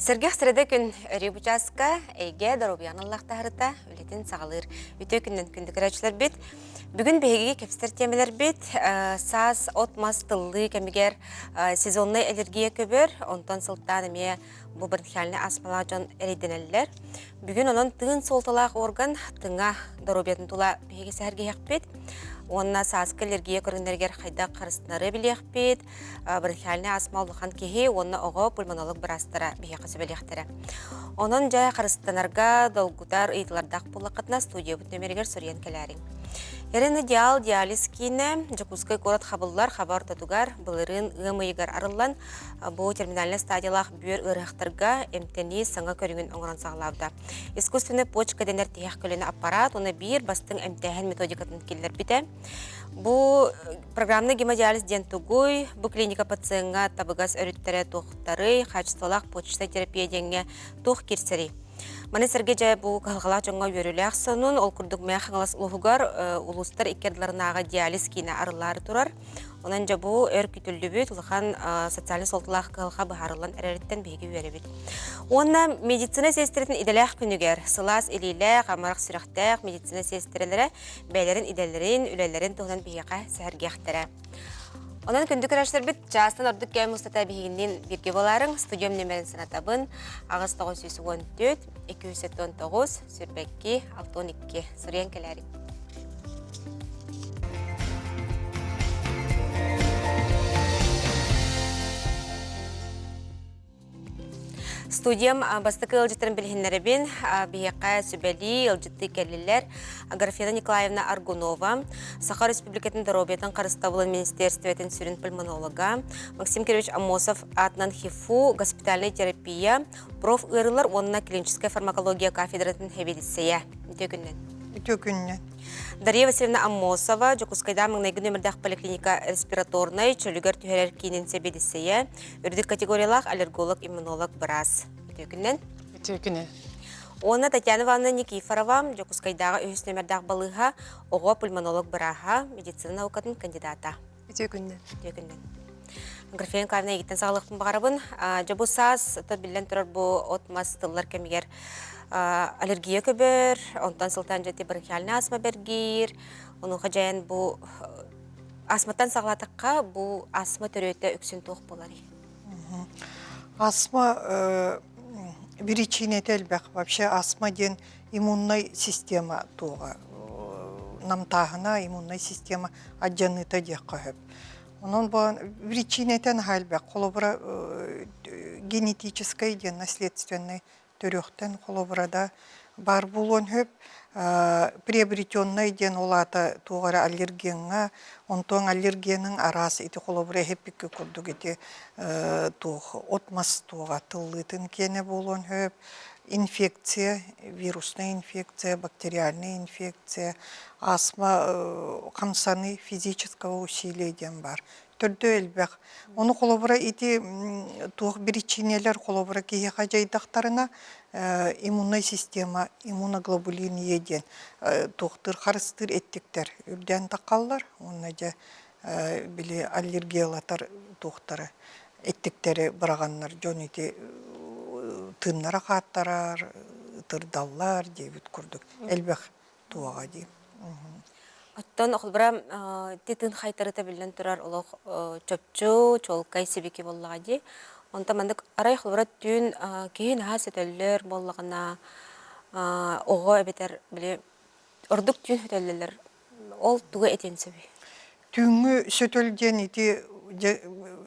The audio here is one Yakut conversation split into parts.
Сэргэх среда күн өрүү бучааска эйгэ доруобуйаны ыллахтаһарыта үлэтин саҕалыыр. Үтүө күннэн күндү көрөөччүлэрбит. Бүгүн биһиги кэпсэтэр тиэмэлэрбит саас от-мас тыллыы кэмигэр сезоннай аллергия көбөр, онтон сылтаан эмиэ бу бронхиальнай астмалаах дьон эрэйдэнэллэр. Бүгүн онон тыын суолталаах орган тыҥа доруобуйатын тула биһиги сэһэргэһиэхпит уонна сааскы аллергия көрүҥнэригэр хайдах харыстанары билиэхпит, бронхиальнай астма улахан киһи уонна оҕо пульмонолог быраастара биһиэхэ сүбэлиэхтэрэ. Онон дьэ харыстанарга долгутар ыйытылардаах буоллаххытына студиябыт нөмеригэр суруйан кэлээриҥ. Эрин Идеал диализ киинэ Дьокуускай куорат хабыллар хаба ортотугар былырыын ыам ыйыгар арыллан бу терминальнай стадиялаах бүөр ыарыһахтарга эмтэнии саҥа көрүҥүн оҥорон саҕалаабыта. Искусственный почка дэнэр тиһэх көлүөнэ аппарат уонна биир бастыҥ эмтээһин методикатын киллэрбитэ. Бу программный гемодиализ диэн тугуй? Бу клиника пациеҥҥа табыгас өрүттэрэ туохтарый? Хаачыстыбалаах почечнай терапия диэҥҥэ туох киирсэрий? Маны сэргэ дьэ бу кыһалҕалаах дьоҥҥо үөрүүлээх сонун, ол курдук Мэҥэ Хаҥалас улууһугар улуустар икки ардыларынааҕы диализ киинэ арыллаары турар. Онон дьэ бу өр күтүллүбүт улахан социальнай суолталаах кыһалҕа быһаарыллан эрэриттэн биһиги үөрэбит. Уонна медицина сиэстэрэтин идэлээх күнүгэр сылаас илиилээх, амарах сүрэхтээх медицина сиэстэрэлэрэ бэйэлэрин идэлэрин, үлэлэрин туһунан биһиэхэ сэһэргиэхтэрэ. Онон күндү көрөөччүлэрбит чаастан ордук кэм устата биһигинниин бииргэ буолаарыҥ. Студиям нөмерин санатабын. 8914 279 22 62 суруйан кэлээриҥ. Студиям бастакы ыалдьыттарын билиһиннэрэбин. Биһиэхэ сүбэлии, ыалдьыттыы кэллилэр. Аграфена Николаевна Аргунова, Саха Республикатын доруобуйатын харыстабылын министерствотын сүрүн пульмонолога, Максим Кирович Аммосов аатынан ХИФУ госпитальнай терапия, проф ыарыылар уонна клиническэй фармакология кафедратын сэбиэдиссэйэ. Үтүө күннэн. Үтүө күннэн. Дария Васильевна Аммосова, Дьокуускайдаа маҥнайгы нөмірдээх поликлиника респираторнай чөлүгэр түһэрэр киинин сэбиэдиссэйэ, үрдүк категориялаах аллерголог-иммунолог быраас. Үтүө күннэн. Үтүө күнү. Уонна Татьяна Ивановна Никифорова, Дьокуускайдааҕы үһүс нөмірдээх балыыһа оҕо пульмонолог бырааһа, медицина наукатын кандидата. Үтүө күннэн. Үтүө күннэн. Графина Николаевна эйигиттэн саҕалыахпын баҕарабын. Дьэ бу саас биллэн турар бу от-мас тыллар кэмигэр аллергия көбөр, онтон сылтаан дьэ бронхиальный астма бэргиир. Онуоха дьайан бу астматтан саҕалаатахха бу астма төрүөтэ үксүн туох буоларый? Астма биричиинэтэ элбэх. Вообще астма диэн иммуннай система туоҕа намтааһына, иммуннай система алдьаныыта диэххэ сөп. Онон бу причинэтэ наһаа элбэх. Холобура, генетическэй диэн наследственнай төрүөхтэн холобура да баар буолуон сөп. Приобретенный диэн ол аата туох эрэ аллергеҥҥа, онтон аллергенын араас ити холобура эһэппиккэ курдук ити туох от-мас туоҕа тыллыытын киэнэ буолуон сөп. Инфекция, вирусная инфекция, бактериальная инфекция, астма хамсаныы физического усилия диэн баар. Төрдө элбэх. Ону холобура ити туох биричиинэлэр холобура киһиэхэ дьайдахтарына иммуннай система иммуноглобулин Е диэн туохтуур харыстыыр эттиктэр үрдээн таххаллар уонна дьэ били аллергиялатар туохтары эттиктэри быраҕаннар дьон ити тыыннара хааттарар, ытырдаллар диэбит курдук элбэх туоҕа дии. Оттон холбура ити тыын хайтарыта биллэн турар олох чопчу, чуолкай сибики буоллаҕа дии. Онтон маннык арай холбура түүн киһи наһаа сөтөллөр буоллаҕына оҕо эбэтэр били ордук түүн сөтөллөллөр Ол тугу этиэн сөбүй? Түүҥҥү сөтөл диэн ити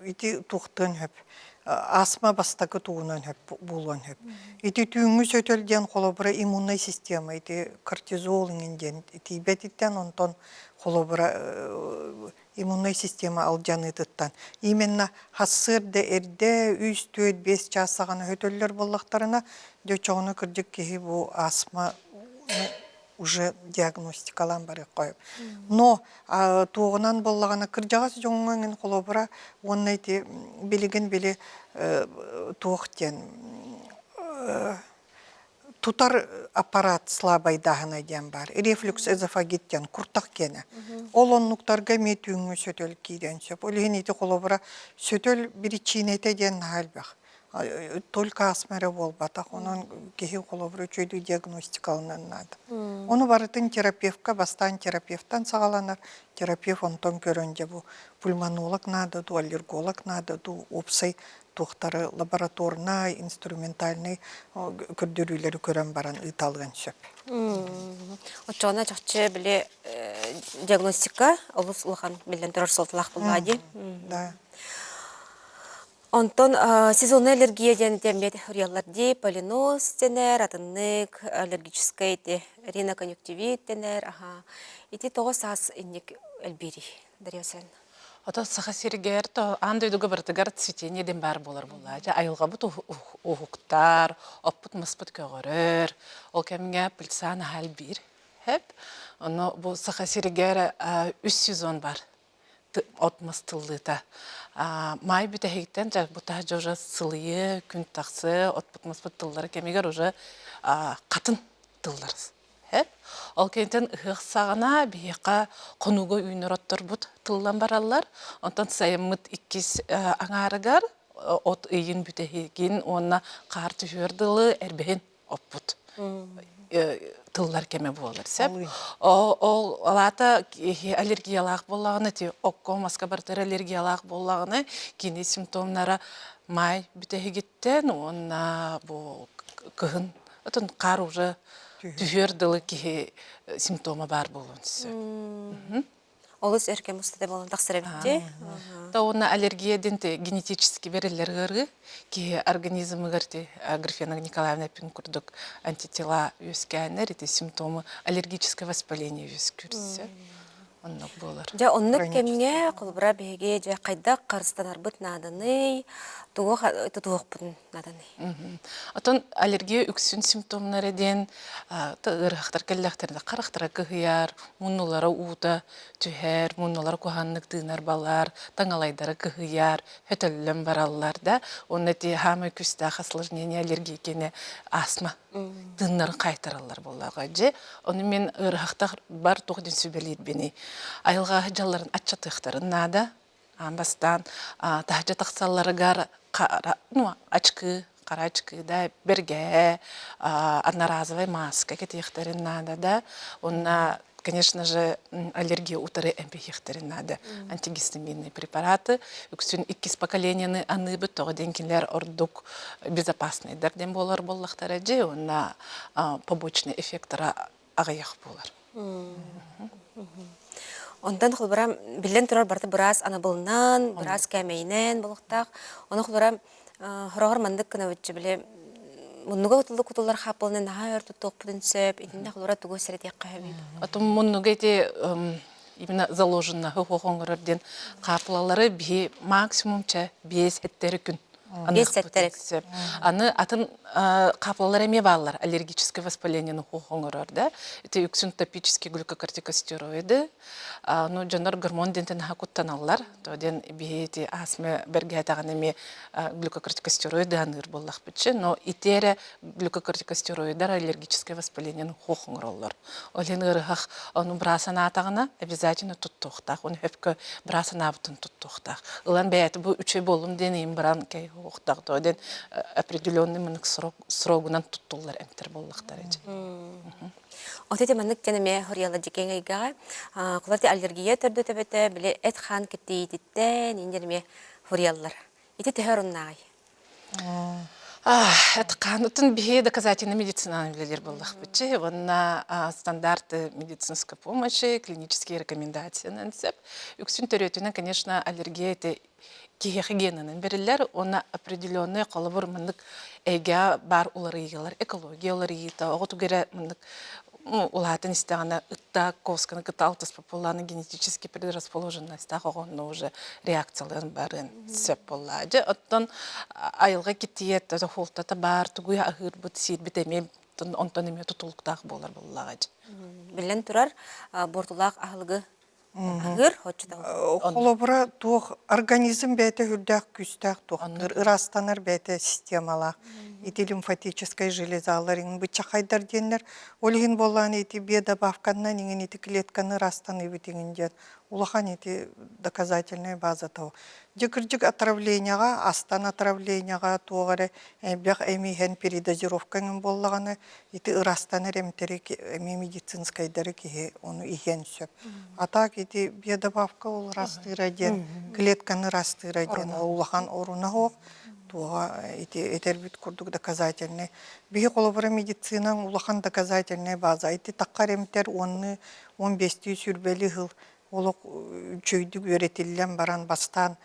ити туохтуон сөп. Астма бастакы тугунан сөп буолуон сөп. Ити түүҥҥү сөтөл диэн холобура иммуннай система ити кортизол иҥин диэн тиийбэтиттэн онтон холобура иммуннай система алдьаныытыттан именно сарсыарда эрдэ үс түөрт биэс чаас саҕана сөтөллөр буоллахтарына дьэ оччоҕуна кырдьык киһи бу астма уже диагностикалаан барыахха сөп. Но туоҕунан буоллаҕына кырдьаҕас дьоҥҥо эҥин холобура уонна ити билигин били туох диэн тутар аппарат слабайдааһына диэн баар. Рефлюкс эзофагит диэн куртах киэнэ. Ол оннуктарга эмиэ түүҥҥү сөтөл киириэн сөп. Ол иһин ити холобура сөтөл биричиинэтэ диэн наһаа элбэх. Только астма эрэ буолбатах. Онон киһи холобура үчүгэйдик диагностикаланан наада. Ону барытын терапевтка, бастаан терапевтан саҕаланар. Терапевт онтон көрөн дьэ бу пульмонолог наада дуу, аллерголог наада дуу, уопсай туохтары лабораторнай, инструментальнай көрдөрүүлэри көрөн баран ыыталыан сөп. Оччоҕуна чахчы били диагностика олус улахан биллэн турар суолталаах буоллаҕа дии. Да. Онтон сезонная аллергия диэн тиэммиэт суруйаллар дии, полиноз дэнэр, атыннык аллергическай ити риноконъюнктивит дэнэр, аха. Ити тоҕо саас инник элбиирий, Дарья Васильевна? Ото Саха сиригэр то аан дойдуга барытыгар цветение диэн баар буолар буоллаа. Дьэ айылҕабыт уһуктар, оппут-маспыт көҕөрөр. Ол кэмҥэ пыльца наһаа элбиир. Хэп. Ону бу Саха сиригэр үс сезон бар. От-мас тыллыыта. Маай бүтэһигиттэн дьэ бу таһырдьа уже сылыйыы, күн тахсыы, отпут-маспыт тыллара кэмигэр уже хатын тыллар Сөп. Ол кэнниттэн ыһыах саҕана биһиэхэ хонууга үүнэр отторбут тыллан бараллар. Онтон сайыммыт иккис аҥаарыгар от ыйын бүтэһигин уонна хаар түһүөр дылы эрбэһин оппут тыллар кэмэ буолар. Сөп. Ол алаата киһи аллергиялаах буоллаҕына, ити окко маска барытыгар аллергиялаах буоллаҕына, кини симптомнара маай бүтэһигиттэн уонна бу кыһын Отон хаар уже түһүөр дылы киһи симптома баар буолуон сөп. Олус өр кэм устата буолан тахсар эбит То уонна аллергия диэн генетически бериллэр ыарыы. Киһи организмыгар ти Аграфена Николаевна эппин курдук антитела үөскээннэр ити симптомы аллергическое воспаление үөскүүр Оннук буолар. Дьэ оннук кэмҥэ холобура биһиги дьэ хайдах харыстанарбыт нааданый, тугу тутуһуохпутун нааданый? Отон аллергия үксүн симптомнара диэн ыарыһахтар кэллэхтэринэ харахтара кыһыйар, муннулара уута түһэр, муннулара куһаҕаннык тыынар балар, таҥалайдара кыһыйар, хөтөллөн бараллар да. Уонна ити хаамай күүстээх осложнение аллергия киэнэ астма тыыннарын хаайтараллар буоллаҕа. Дьэ, ону мин ыарыһахтар бар туох диэн сүбэлиирбиний? Айылҕа дьалларын аччатыахтарын наада. Аан бастаан таһырдьа тахсалларыгар ну, ачкы, хара ачкы да, бэргэһэ, одноразовай маска кэтиэхтэрин наада да. Уонна конечно же, аллергия утары эмпиһиэхтэрин наада. Антигистаминные препараты үксүн иккис поколенияны аныыбыт, тоҕо диэн кинилэр ордук безопасныйдар диэн буолар буоллахтара дьи, уонна побочный эффектара аҕыйах буолар. Онтон холбура биллэн турар барыта быраас анабылынан, быраас кээмэйинэн буолуохтаах. Ону холбура Хороҕор маннык гынабыт били муннуга кутуллар хааппыланы наһаа өр туттуохпутун сөп, итиннэ холура тугу сэрэтиэххэ сөбүй? Отон муннуга ити именно заложено оҥорор диэн хаапылалары биһи максимум чэ биэс эттэри күн Биэс эттэри сөп. Аны атын хаапылалар эмиэ бааллар аллергическое воспалениены оҥорор да. Ити үксүн топические глюкокортикостероиды Ну, дьоннор гормон диэнтэн наһаа куттаналлар. То диэн биһи ити астма бэргэһэтэҕин эмиэ глюкокортикостероид аныыр буоллахпытчы, но ити эрэ глюкокортикостероидар аллергическое воспалениены хуох оҥороллор. Ол иһин ыарыһах ону быраас анаатаҕына обязательно туттуохтаах, ону сөпкө быраас анаабытын туттуохтаах. Ылан бэйэтэ бу үчүгэй буоллум диэн иһин баран кэйиэхтаах то диэн определенный мынык срогунан туттуллар эмтэр буоллахтар эдьи. От ити маннык диэн эмиэ хоруйаллар дьикиэҥ эйгэҕэ. Кулар аллергия төрдө төбөтө били эт-хаан киртийиититтэн иин эмиэ хоруйаллар. Ити төһө оруннааҕый? Эт-хаанытын биһи доказательной медицинаны үлэлиир буоллахпытчы. Уонна стандарты медицинской помощи, клинические рекомендациянан сөп. Үксүн төрүөтүнэн, конечно, аллергия ити киһиэхэ генынан бэриллэр уонна определенный холобур маннык эйгэ баар уларыйыылар экология уларыйыыта оҕо тугу эрэ маннык улаатан истэҕинэ ытта косканы кытта алтыспыт буоллаҕына генетически предрасположенностаах оҕо онно уже реакцияларын барыан сөп буоллаа дьэ оттон айылҕа китиэт хуолтата баар тугу аһыырбыт сиирбит эмиэ онтон эмиэ тутулуктаах буолар буоллаҕа дьэ Биллэн турар, буортулаах аһылыгы Аһыыр оччотооҕу. Холобура, туох организм бэйэтэ үрдээх күүстээх туохтуур, ыраастанар бэйэтэ системалаах. Ити лимфатическай железалар иҥин быччахайдар диэннэр, ол иһин буоллаҕына ити биодобавканнан иҥин ити клетканы ыраастаныыбыт иҥин диэн. Улахан ити доказательная базата. Дьэ кырдьык отравлениеҕа, астан отравлениеҕа туох эрэ элбэх эми иһэн передозировка эҥин буоллаҕына, ити ыраастанар эмтэри эмиэ медицинскайдары киһи ону иһиэн сөп. А так ити биодобавка ол ыраастыыра диэн, клетканы ыраастыыра диэн ол улахан оруна суох. Туоҕа ити этэрбит курдук доказательный. Биһи холобура медицина улахан доказательная база. Ити таххар эмтэр уонны 15-түү сүүрбэли сыл олох үчүгэйдик үөрэтиллэн баран бастаан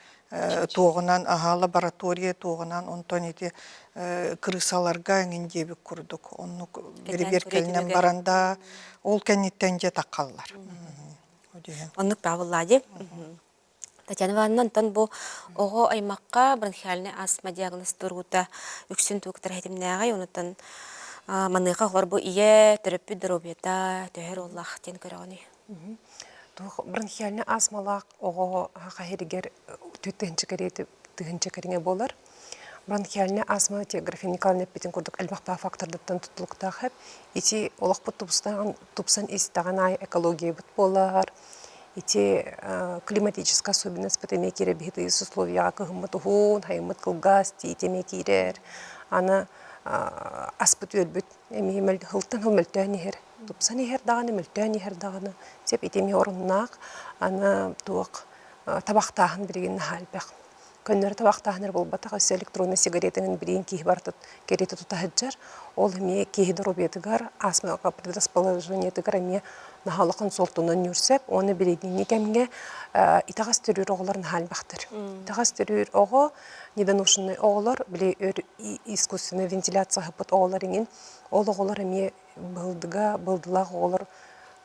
туоҕунан аһа лаборатория туоҕунан онтон ити крысаларга эҥин диэбит курдук оннук бэрэбиэркэлэнэн баран да ол кэнниттэн дьэ таххаллар. Оннук таабыллаа дии. Татьяна Ивановна, онтон бу оҕо аймахха бронхиальнай астма диагноз туругута үксүн тугуктар хитимнээҕий, онуттан маныаха оҕолор бу ийэ, төрөппүт доруобуйата төһө оруоллаах диэн көрөҕүнүй? Туох бронхиальнай астмалаах оҕо хаһыригэр тыһыынча кэриҥэ буолар. Бронхиальнай астма Графина Николаевна эппитин курдук элбэх фактордартан тутулуктаах эп. Ити олохпут тупсан истэҕин аайы экологиябыт буолар, Ити климатическая особенность эмиэ киирэр биһи тыйыс условияҕа кыһыммыт уһун, хайыммыт кылгас, тиит эмиэ киирэр. Аны аспыт үөлбүт эмиэ сылтан сыл мөлтөөн иһэр. Тупсан иһэр даҕаны, мөлтөөн иһэр даҕаны. Сөп ити эмиэ оруннаах. Аны туох табахтааһын билигин наһаа элбэх. Көннөрү табахтааһын эрэ буолбатах, өссө электроннай сигаретаҥын билигин киһи барыта кэриэтэ тута сылдьар. Ол эмиэ киһи доруобуйатыгар, астмаҕа предрасположениетыгар эмиэ наһаа улахан суолтанан ньүүрсэп. Уонна билиҥҥи кэмҥэ итэҕэс төрүүр оҕолор наһаа элбэхтэр. Итэҕэс төрүүр оҕо, недоношенный оҕолор, били искусственная вентиляция ыһыппыт оҕолор иҥин, ол оҕолор эмиэ быһылдыга, быһылдылаах оҕолор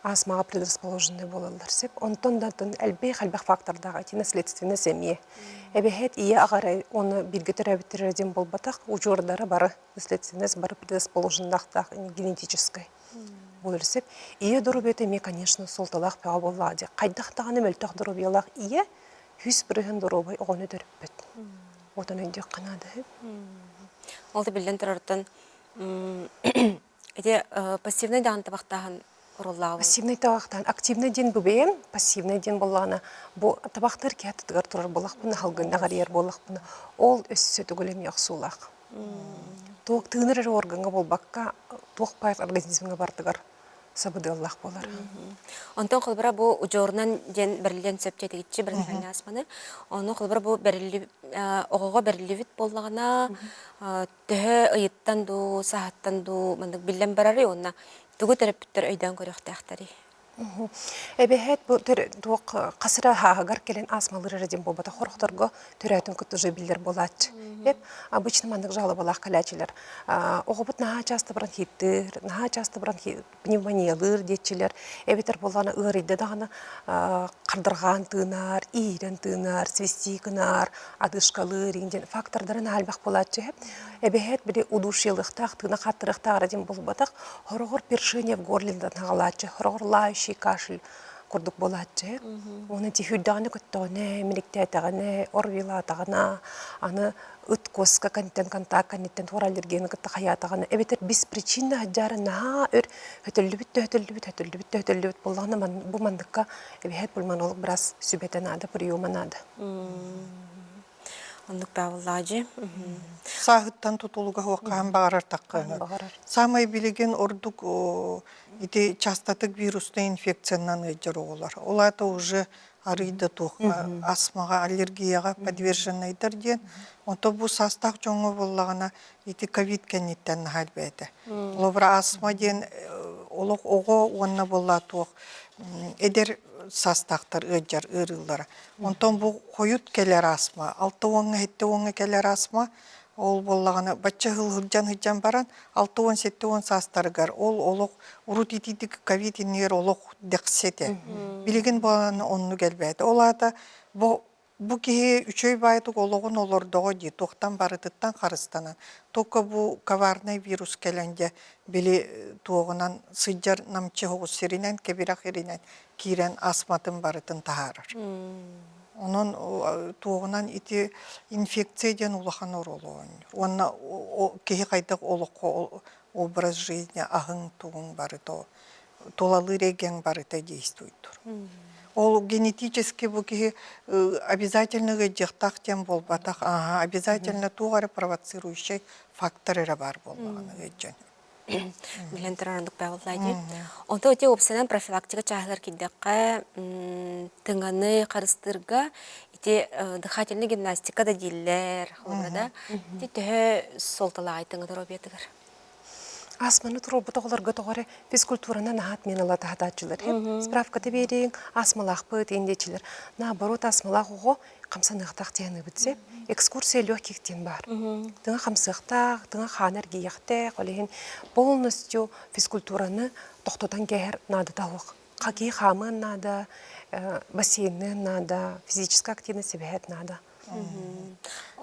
астмаҕа предрасположенный буолаллар сөп. Онтон да атын элбэх-элбэх фактордаах ити наследственность эмиэ. Эбэһээт ийэ аҕа уонна бииргэ төрөөбүттэрэ диэн буолбатах, удьуордара бары наследственность бары предрасположеннаахтаах генетическай буолар сөп. Ийэ доруобуйата эмиэ, конечно, суолталаах бөҕө буоллаҕа дии. Хайдах даҕаны мөлтөх доруобуйалаах ийэ 100% доруобай оҕону төрөппүт. Отон өйдүөххэ наада. Ол да биллэн турарыттан Ити пассивнай даҕаны табахтааһын оруоллааҕа Пассивнай табахтаан активнай диэн бу бэйэм, пассивнай диэн буоллаҕына бу табахтар киһи аттытыгар турар буоллахпына, халгынна аҕарыйар буоллахпына, ол өссө төгүл эмиэ охсуулаах. Туох тыынар эрэ органҥа буолбакка, туох баар организмҥа барытыгар сабыдыаллаах буолар. Онтон холобура бу удьуорунан диэн бэриллиэн сөп диэтигиччи бронхиальнай астманы. Ону холобура бу бэрилли оҕоҕо бэриллибит буоллаҕына төһө ыйыттан дуу, сааһыттан дуу маннык биллэн барарый уонна тугу төрөппүттэр өйдөөн көрүөхтээхтэрий? Эбэһээт бу туох хас эрэ ааһыгар кэлэн астмалыыр эрэ диэн буолбатах хорохторго төрөөтүн кытта уже биллэр буолааччы. Эп обычно маннык жалобалаах кэлээччилэр оҕобут наһаа часто бронхиттыыр, наһаа часто пневмониялыыр диэччилэр эбэтэр буоллаҕына ыарыйда даҕаны хардырҕаан тыынар, иирэн тыынар, свистии гынар, одышкалыыр диэн фактордарын элбэх буолааччы үһү. Эбэһээт били удушьелыахтаах, тыына хааттарыахтаах эрэ диэн буолбатах, хороҕор першение в горле хаҕалааччы, хороҕор лающий кашель курдук буолааччы. Уонна тиһүүрдэҕинэ көттөҕүнэ, миликтээтэҕинэ, орвилаатаҕына, аны ыт куоска кэнниттэн контакт кэнниттэн туора аллергияны кытта хайаатаҕына эбэтэр беспричинно сылдьаары наһаа өр хөтөллүбүт да хөтөллүбүт хөтөллүбүт да хөтөллүбүт буоллаҕына бу манныкка эбэһээт пульмонолог быраас сүбэтэ наада приема наада Оннук таабыллаадьы. Сааһыттан тутулуга суох хаһан баҕарар таххыаны. Саамай билигин ордук ити частатык вируснай инфекциянан ыалдьар оҕолор. Ол аата уже арыый да туохха астмаҕа, аллергияҕа подверженнайдар диэн. Онтон бу саастаах дьоҥҥо буоллаҕына ити ковид кэнниттэн наһаа элбээтэ. Холобура астма диэн олох оҕо уонна буолла туох эдэр саастаахтар ыалдьар ыарыылара. Онтон бу хойут кэлэр астма, 60-ҥа 70-ҥа кэлэр астма ол буоллаҕына бачча сылдьан сылдьан баран 60-70 саастарыгар ол олох урут итиитик ковид иннигэр олох дэхси этэ. Билигин буолан оннук элбээтэ. Ол аата бу бу киһи үчүгэй баайдык олоҕун олордоҕо дии туохтан барытыттан харыстанан только бу коварный вирус кэлэн дьэ били туоҕунан сылдьар намчы соҕус сиринэн кэбирэх иринэн киирэн астматын барытын таһаарар. Онон туоҕунан ити инфекция диэн улахан оруолу оонньуур. Уонна киһи хайдах олоххо образ жизни аһыҥ тугуҥ барыта тулалыыр эйгэҥ барыта действуйдур. Ол генетически бу киһи обязательно ыалдьыахтаах диэн буолбатах. Ааһа, обязательно туох эрэ провоцирующай фактор эрэ баар буоллаҕына ыалдьан. Билэн турар оннук баҕаллаа дии. Онто ити уопсайынан профилактика чааһыгар киирдэххэ, тыҥаны харыстыырга ити дыхательный гимнастика да дииллэр, холобура да. Ити төһө суолталааҕый тыҥа доруобуйатыгар? Астманы туруорбут оҕолорго тоҕо эрэ физкультураны наһаа отменала таһатааччылар. Справката биэрииҥ, астмалаахпыт диэчилэр. Наоборот, астмалаах оҕо хамсаныахтаах диэн сөп. Экскурсия легких диэн баар. Тыҥа хамсыахтаах, тыҥа хаана эргийиэхтээх, ол иһин полностью физкультураны тохтотон кээһэр наадата суох. Киһи хаамыан наада, бассейныан наада, физическая активность сэбэһэт наада.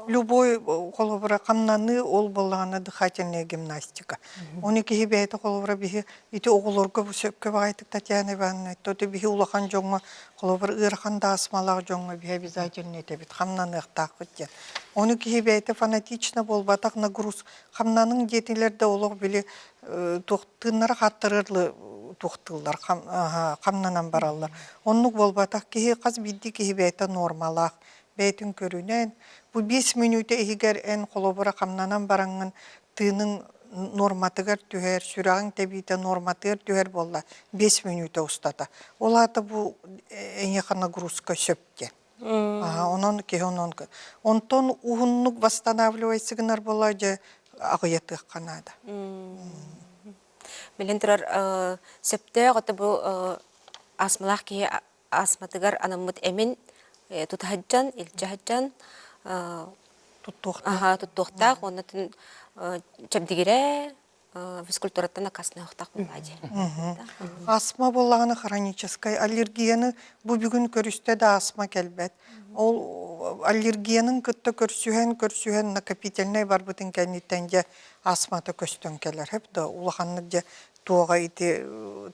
Любой холобура хамнаныы ол буоллаҕына дыхательная гимнастика. Оны киһи бэйэтэ холобура биһи ити оҕолорго бу сөпкө баҕайытык Татьяна Ивановна то биһи улахан дьоҥҥо холобур ыарахан да астмалаах дьоҥҥо биһи обязательно этэбит хамнаныахтаахпыт диэн. Ону киһи бэйэтэ фанатично буолбатах нагруз хамнаныҥ диэтилэр да олох били туох тыыннара хааттарыар туохтууллар хамнанан бараллар. Оннук буолбатах киһи хас биирдии киһи бэйэтэ нуормалаах бэйэтин көрүнэн бу 5 мүнүүтэ иһигэр эн холобура хамнанан бараҥҥын тыыныҥ нуорматыгар түһэр, сүрэҕиҥ тэбиитэ нуорматыгар түһэр буолла 5 мүнүүтэ устата. Ол аата бу эйиэхэ нагрузка сөп диэн. Онон киһи онон онтон уһуннук восстанавливайся гынар буолла дьэ аҕыйатыахха наада. Билэн турар сөптөөх ото бу астмалаах киһи астматыгар анаммыт эмин тутаһыдьан, илдьэ Туттуохтаах. Туттуохтаах уонна чэбдигирэ физкультураттан аккаастаныахтаах буоллаа дии. Астма буоллаҕына хроническай аллергияны бу бүгүн көрүстэ да астма кэлбэт. Ол аллергиянын кытта көрсүһэн көрсүһэн накопительнай барбытын кэнниттэн дьэ астмата көстөн кэлэр. Хөп да улаханнык дьэ туоҕа ити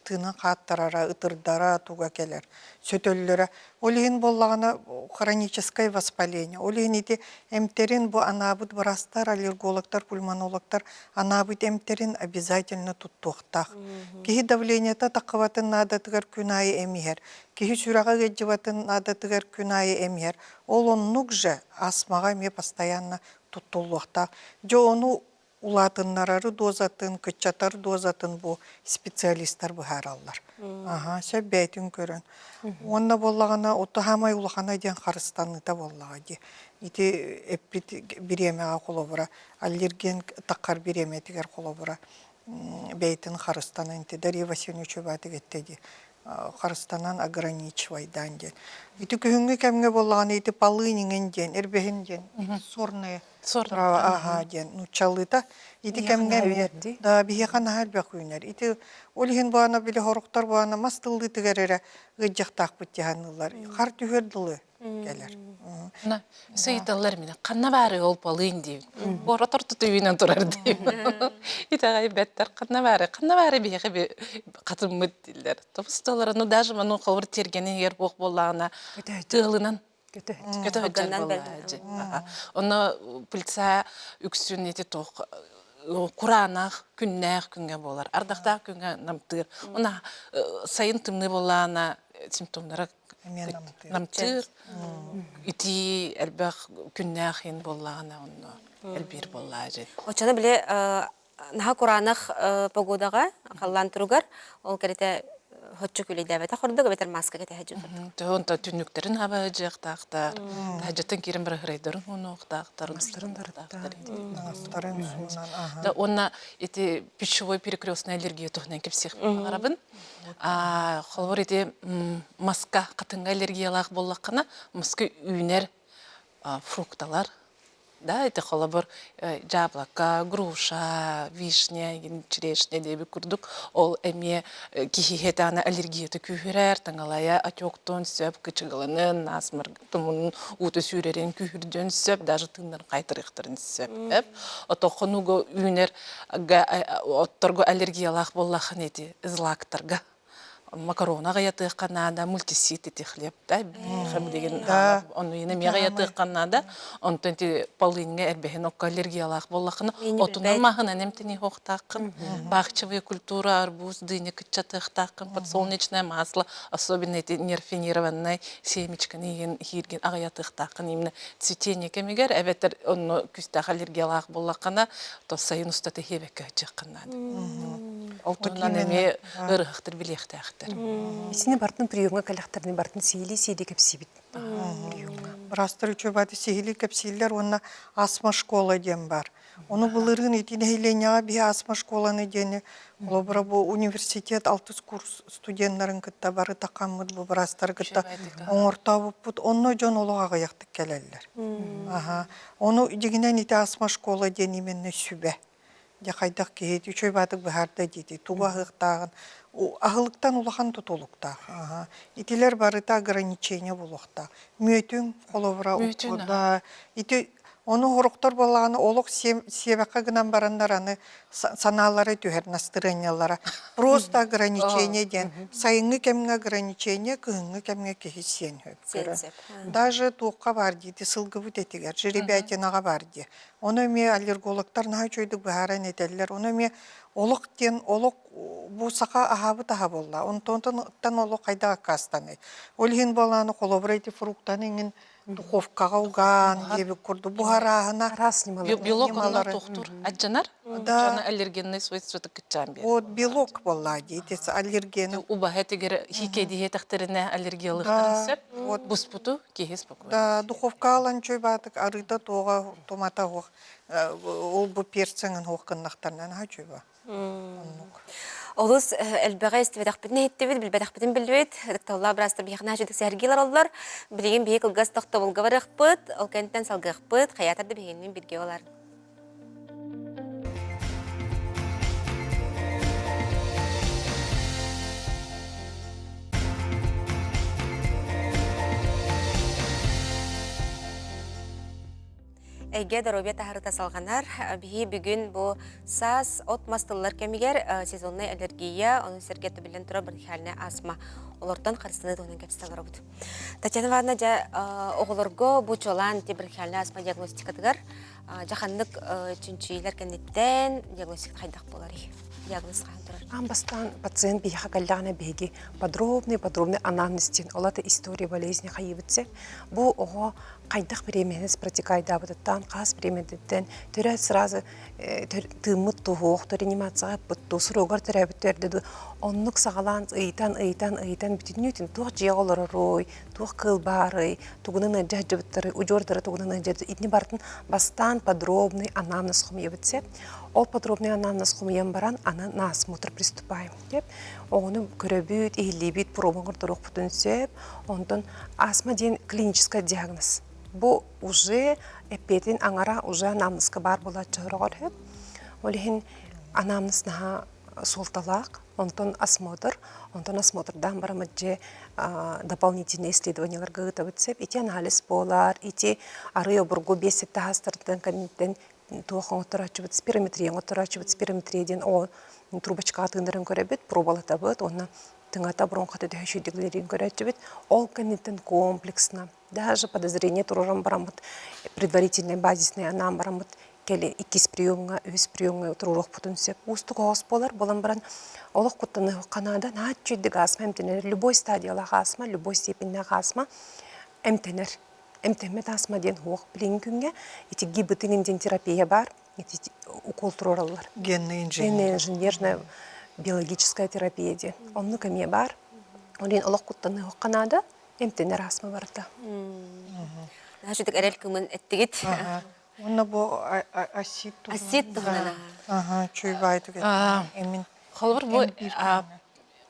тыынын хааттарара, ытырдара туга кэлэр, сөтөллөрө. Ол иһин буоллаҕына хроническое воспаление. Ол иһин ити эмтэрин бу анаабыт быраастар, аллергологтар, пульмонологтар анаабыт эмтэрин обязательно туттуохтаах. Киһи давлениета таххыбатын наадатыгар күн аайы эм иһэр. Киһи сүрэҕэ ыалдьыбатын наадатыгар күн аайы эм иһэр. Ол оннук же астмаҕа эмиэ постоянно туттуллуохтаах. Дьэ ону улаатыннарары дозатын, кыччатар дозатын бу специалистар быһаараллар. Аха, сөп бэйэтин көрөн. Уонна буоллаҕына, ото хаамай улахана диэн харыстаныыта буоллаҕа дии. Ити эппит бириэмэҕэ холобура, аллерген таххар бириэмэтигэр холобура бэйэтин харыстанан ити Дарья Васильевна Чубатик этте дии харыстанан ограничивайдаан диэн. Ити күһүҥҥү кэмҥэ буоллаҕына ити полынь иҥин диэн, эрбэһин диэн сорные трава аһаа диэн нууччалыыта. Ити кэмҥэ эмиэ да биһиэхэ наһаа элбэх үүнэр. Ити ол иһин буана били хоруктар буана мас тыллыытыгар эрэ ыдьахтаахпыт дьаһаныллар. Хар түһүөр дылы кэлэр. На, сыйталлар мені ханна баары ол полынь диибин. Оротор тутуйунан турар диибин. Итэҕэйбэттэр ханна баары, ханна баары биһиэхэ хатыммыт дииллэр. Тобусталара, ну даже ману холбор тиэргэнин иһигэр буох буоллаҕына тыалынан көтө сылдьар буоллааччы. Онно пыльца үксүн ити туох кураанах күннээх күҥҥэ буолар. Ардахтаах күҥҥэ намтыыр. Уна сайын тымныы буоллаҕына симптомнара намтыыр. Итии элбэх күннээх иһин буоллаҕына онно элбиир буоллааччы. Оччоно били наһаа кураанах погодаҕа халлаан туругар ол кэритэ хоччу күлэйдээбэтэх ордук эбэтэр маска кэтэһэ дьон Онто түннүктэрин хабаһыдьыахтаахтар, таһдьаттан киирэн барыһырайдарын уонуохтаахтар, Астарын дарыттаахтар. Да уонна ити пищевой перекрестная аллергия туһунан кэпсиэх баҕарабын. Холобур ити маска хатыҥҥа аллергиялаах буоллаххына, маска үүнэр фрукталар Да, ити холобур дьаабылака, груша, вишня, черешня диэбит курдук ол эмиэ киһи даҕаны аллергията күүһүрэр, таҥалайа отектуон сөп, кычыгыланын, насморк тумунун уута сүүрэрин күүһүрдүөн сөп, даже тыыннарын хайтарыахтарын сөп. Ото хонууга үүнэр отторго аллергиялаах буоллаххына ити злактарга. Макарона аҕыйатыахха наада, мультисит ити хлеб да билигин ону эмиэ аҕыйатыахха наада. Онтон ити полыньҥа эрбэһин окко аллергиялаах буоллаххына, отунан маһынан эмтэниэхтааххын. Бахчевая культура, арбуз, дыня кыччатыахтааххын, подсолнечное масло, особенно эти нерафинированное семечканы иһин иһииргин аҕыйатыахтааххын именно цветение кэмигэр эбэтэр онно күүстээх аллергиялаах буоллаххына, то сайын устата иһиэбэккэ сылдьыаххын наада. Ол туһунан эмиэ ыарыһахтар билиэхтээхтэр. Итини бартын приемҥа кэлэхтэрин бартын сиһилии-сиһилии кэпсиибит приемҥа. Быраастар үчүгэйбаты сиһилии кэпсииллэр уонна астма школа диэн бар. Ону былырыын ити нэһилиэнньэҕэ биһи астма школаны диэни холобура бу университет алтыс курс студеннарын кытта бары тахаммыт бу быраастары кытта оҥортообуппут. Онно дьон олох аҕыйахтык кэлэллэр. Аха. Ону дьиҥинэн ити астма школа диэн именно сүбэ. Дьэ хайдах киһи үчүгэй баатык быһаарда диэти тугу аһыахтааҕын аһылыктан улахан тутулуктаах. Аха. Итилэр барыта ограничение буолуохтаах. Мүөтүҥ холобура Мүөтүн да ити ону сорохтор буоллаҕына олох сиэбэххэ гынан бараннар аны санаалара түһэр настырыанньалара. Просто ограничение диэн сайыҥҥы кэмҥэ ограничение, кыһыҥҥы кэмҥэ киһи сиэн сөп. Даже туохха баар диити сылгыбыт этигэр, жеребятинаҕа баар дии. Ону эмиэ аллергологтар наһаа үчүгэйдик быһааран этэллэр. Ону эмиэ олох диэн олох бу саха аһаабыт аһа буолла. Онтон олох хайдах аккаастаный? Ол иһин буолааны холобура ити фруктаны иҥин духовкаҕа угаан диэбит курдук буһарааһына Араас ньымалар. Белок онно тохтуур. Адьанар. Да. Аллергенный свойствоты кытчаан биэр. Вот белок буолла дии. Аллергены. Убаһа тигэр хикэдиһиэтэхтэринэ аллергиялыахтарын сөп. Вот. Буспуту киһи спокойно. Да, духовка алан чөй баатык арыыта туоҕа тумата уох ол бу перцеҥин уох гыннахтарынан аха чөй ба. Оннук. Олус элбэҕи истибэтэхпитин иһиттибит, билбэтэхпитин билбит. Ытыктабыллаах быраастар биһиэхэ наһаа үчүгдүк сэһэргиилэр оллор. Билигин биһи кылгас тохтобулга барыахпыт, ол кэнниттэн салгыахпыт. Хайаатар да биһигинниин бииргэ болар. Эйгэ доруобуйа таһарыта салҕанар. Биһи бүгүн бу саас от-мас тыллар кэмигэр сезоннай аллергия, ону сэргэ биллэн турар бронхиальная астма олортон харыстаныы туһунан кэпсэтэ олоробут. Татьяна Ивановна, дьэ, оҕолорго бу чуолаан бронхиальная астма диагностикатыгар дьэ ханнык чинчийиилэр кэнниттэн диагностика хайдах буоларый? Диагноз хаһан турар? Аан бастаан пациент биһиэхэ кэллэҕинэ биһиги подробный подробный анамнез диэн ол ата история болезни хайыыбыт Бу оҕо хайдах беременность протекайдаабытыттан, хас беременностьтэн төрөөт сразу тыыммыт туһуох, реанимацияҕа ыппыт туу, срогар төрөөбүт төрдө дуу, оннук саҕалаан ыйытан, ыйытан, ыйытан бүтүннүүтүн туох дьиэҕэ олороруй, туох кыыл баарый, тугунан ыалдьа сылдьыбыттарый, удьуордара тугунан ыалдьа итини барытын бастаан подробный анамнез хомуйабыт сөп. Ол подробный анамнез хомуйан баран, аны на осмотр приступаем деп. Оҕону көрөбүт, иһиллиибит, проба оҥорторуохпутун сөп. Онтон астма диэн клинический диагноз. Бу уже эппиэтин аҥара уже анамнезка баар буолааччы сороҕор сөп. Ол иһин анамнез наһаа суолталаах. Онтон осмотр, онтон осмотрдаан бараммыт дьэ дополнительные исследованияларга ыытабыт сөп. Ити анализ буолар, ити арый обургу биэс сэттэ аһастартан кэнниттэн туох оҥотторооччубут спирометрия оҥотторооччубут спирометрия диэн оҕо трубочкаҕа тыынарын көрөбүт, пробалатабыт уонна тыҥата бронхата төһө үчүгэйдик көрөөччүбүт. Ол кэнниттэн комплексно, даже подозрение туруоран бараммыт, предварительный базисный анаан бараммыт кэлин иккис приемҥа, үһүс приемҥа туруоруохпутун сөп. Уустук оҕус буолар, буолан баран олох куттаныахха наада, наһаа үчүгэйдик астма эмтэнэр. Любой стадиялаах астма, любой степеннээх астма эмтэнэр. Эмтэммэт астма диэн суох. Билиҥҥи күҥҥэ ити гибытыҥын диэн терапия баар, ити укол туруораллар. Генный инженер. Генная инженерная биологическая терапия диэн. Оннук эмиэ баар. Ол иһин олох куттаныахха наада, эмтэнэр астма барыта. Наһаа үчүгэй эрэл кымын эттигит. Уонна бу асид Асид туһунан. Аха, чуйбаайтык эмин. Холобур бу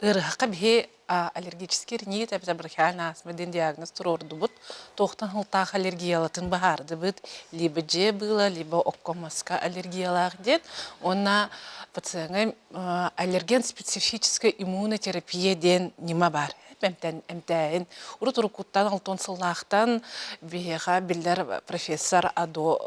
ыарыһахха биһи аллергический ринит эбэтэр бронхиальная астма диэн диагноз туруордубут. Туохтан сылтаах аллергиялатын быһаардыбыт. Либо дьиэ быыла, либо окко-маска аллергиялаах диэн. Уонна пациеҥҥа аллерген специфическая иммунотерапия диэн ньыма баар. Эмтэн эмтээһин. Урут уруккуттан алтан сыллаахтан биһиэхэ биллэр профессор Адо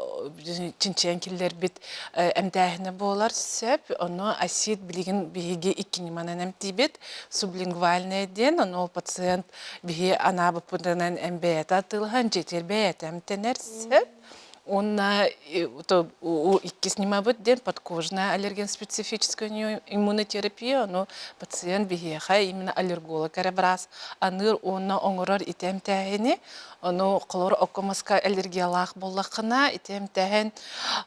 чинчийэн киллэрбит эмтээһинэ буолар сөп. Ону асид билигин биһиги икки ньыманан эмтиибит. Сублингвальная диэн, ону ол пациент биһи анаабыппытынан эм бэйэтэ атыылаһан, дьиэтигэр бэйэтэ эмтэнэр сөп. Уонна иккис ньымабыт диэн подкожная аллерген-специфическая иммунотерапия, ону пациент биһиэхэ именно аллерголог эрэ быраас аныыр уонна оҥорор ити эмтээһини. Ону холобур окко-маска аллергиялаах буоллаххына, ити эмтээһин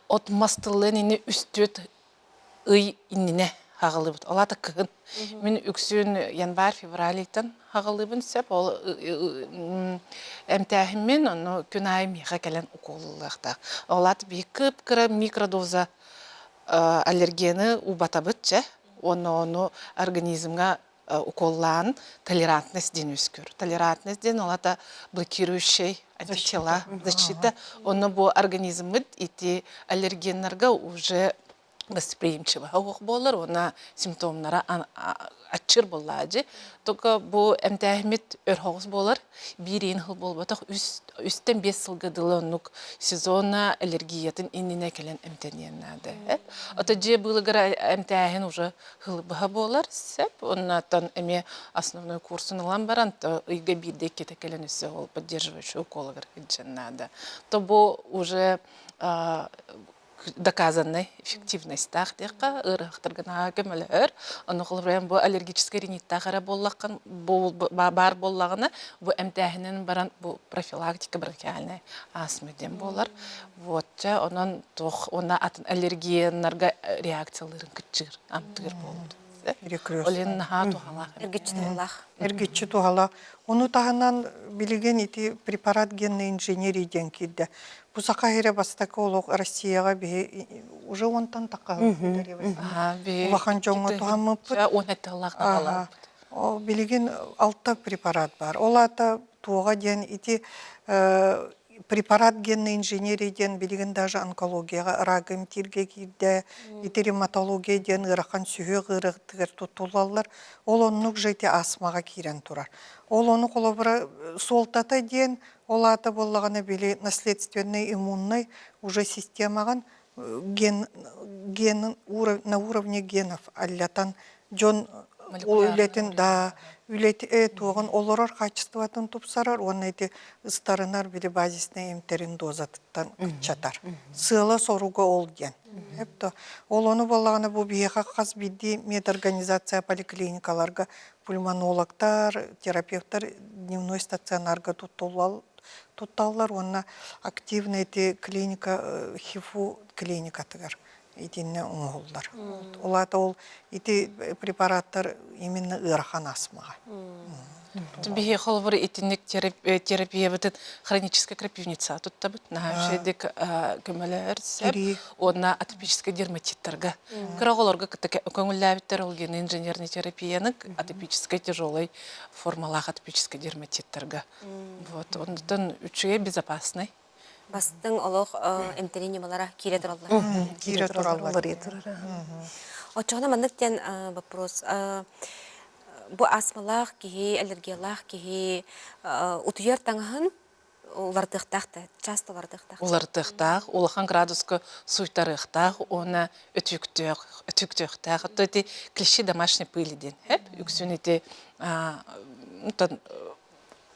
от мас тыллыан ини үстүөт ый иннинэ хаҕылыбыт. Ол аата кыһын. Мин үксүн январь, февраль ыйтан хаҕылыыбын сөп. Ол эмтээһиммин, ону күн аайы миэхэ кэлэн укуоллуохтаах. Ол аата биир кып-кыра микродоза аллергияны убатабыт чэ. Уонна ону организмҥа уколлаан толерантность диэн үөскүүр. Толерантность диэн ол аата блокирующий антитела, защита. Онно бу организммыт ити аллергеннарга уже восприимчивая уох буолар уонна симптомнара аччыыр буоллаадьы. Только бу эмтээһиммит өр соҕус буолар. Биир иин сыл буолбатах үстэн биэс сылга дылы оннук сезонна аллергиятын иннинэ кэлэн эмтэниэн наада. Ото дьиэ быылыгар эмтээһин уже һылбыһа буолар сөп. Оннооттон эмиэ основной курсун ылан баран, то ыйга биирдэ иккитэ кэлэн өссө ол поддерживающий уколыгар сылдьан наада. То бу уже доказанный эффективностьтаах диэххэ ыарыһахтарга наһаа көмөлөһөр. Ону холобура бу аллергическай риниттаах эрэ буоллаххын баар буоллаҕына бу эмтээһинэн баран бу профилактика бронхиальная астма диэн буолар. Вот чэ онон туох уонна атын аллергияннарга реакциялыырын кыччыыр, амтыыр буолбут. Ол иһин наһаа туһалаах. Эргиччи туһалаах. Эргиччи туһалаах. Ону таһынан билигин ити препарат генной инженерии диэн киирдэ. Бу саха сирэ бастакы олох Россияҕа биһи уже уонтан тахха улахан дьоҥҥо туһаммыппыт. Уон тыллаах наҕалаабыт. Билигин алта препарат бар. Ол аата туоҕа диэн ити препарат генной инженерии диэн билигин даже онкологияҕа рагы эмтииргэ киирдэ, ити ревматология диэн ыарахан сүһүөх ыарыытыгар туттуллаллар. Ол оннук же ити астмаҕа киирэн турар. Ол ону холобура суолтата диэн ол аата буоллаҕына били наследственный иммунный уже системаҕын ген, ген на уровне генов аллатан дьон ол үлэтин да үлэти туоҕун олорор хаачыстыбатын тупсарар уонна ити ыстарынар били базисный эмтэрин дозатыттан кыччатар. Сыала-соруга ол диэн. Эп Ол ону буоллаҕына бу биһиэхэ хас биирдии медорганизация поликлиникаларга пульмонологтар, терапевтар дневной стационарга тутталлар уонна активно ити клиника ХИФУ клиникатыгар итиннэ оҥоһуллар. Ол аата ол ити препараттар именно ыарахан астмаҕа. Биһи холобур итинник терапиябытын хроническая крапивница туттабыт. Наһаа үчүгэйдик көмөлөһөр сөп. Уонна атопическай дерматиттарга. Кыра оҕолорго кытта көҥүллээбиттэр ол гены инженерный терапияны атопическай тяжелой формалаах атопическай дерматиттарга. Вот, онтон үчүгэй безопасный. Бастыҥ олох эмтэнии ньымалара киирэ тураллар. Киирэ тураллар. Оччоҕуна маннык диэн вопрос. Бу астмалаах киһи, аллергиялаах киһи утуйар таҥаһын уларытыахтаах да, часто уларытыахтаах. Уларытыахтаах, улахан градуска суйтарыахтаах уонна өтүүктүөх, өтүүктүөхтээх. Оттон ити клещи домашней пыли диэн, үксүн ити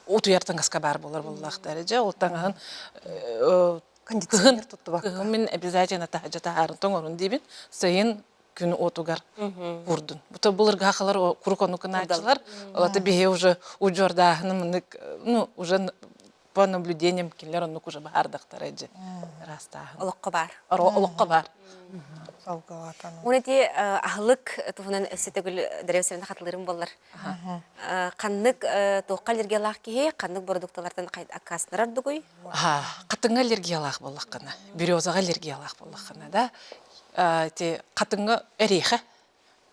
утуйар таҥаска баар буолар буоллахтар. Дьэ, ол таҥаһын кондиционер туттубакка. Кыһын мин обязательно таһырдьа таһаарын тоҥорун диибин. Сайын күн уотугар курдун. Бу былыргы хахалар курук ону кынааччылар. Олата биһи уже удьуордааһыны мынык, ну, уже по наблюдениям кинилэр оннук уже баардахтара дьэ. Растааһын. Олоххо баар. Олоххо баар. Салгылатан. Уон ити аһылык туһунан өссө төгүл Дарья хатылырым боллар. Ханнык туохха аллергиялаах киһи ханнык бородуукталартан аккаастанар дугуй? Хатыҥҥа аллергиялаах буоллаххына, березаҕа аллергиялаах буоллаххына да, ити хатыҥҥа эриэхэ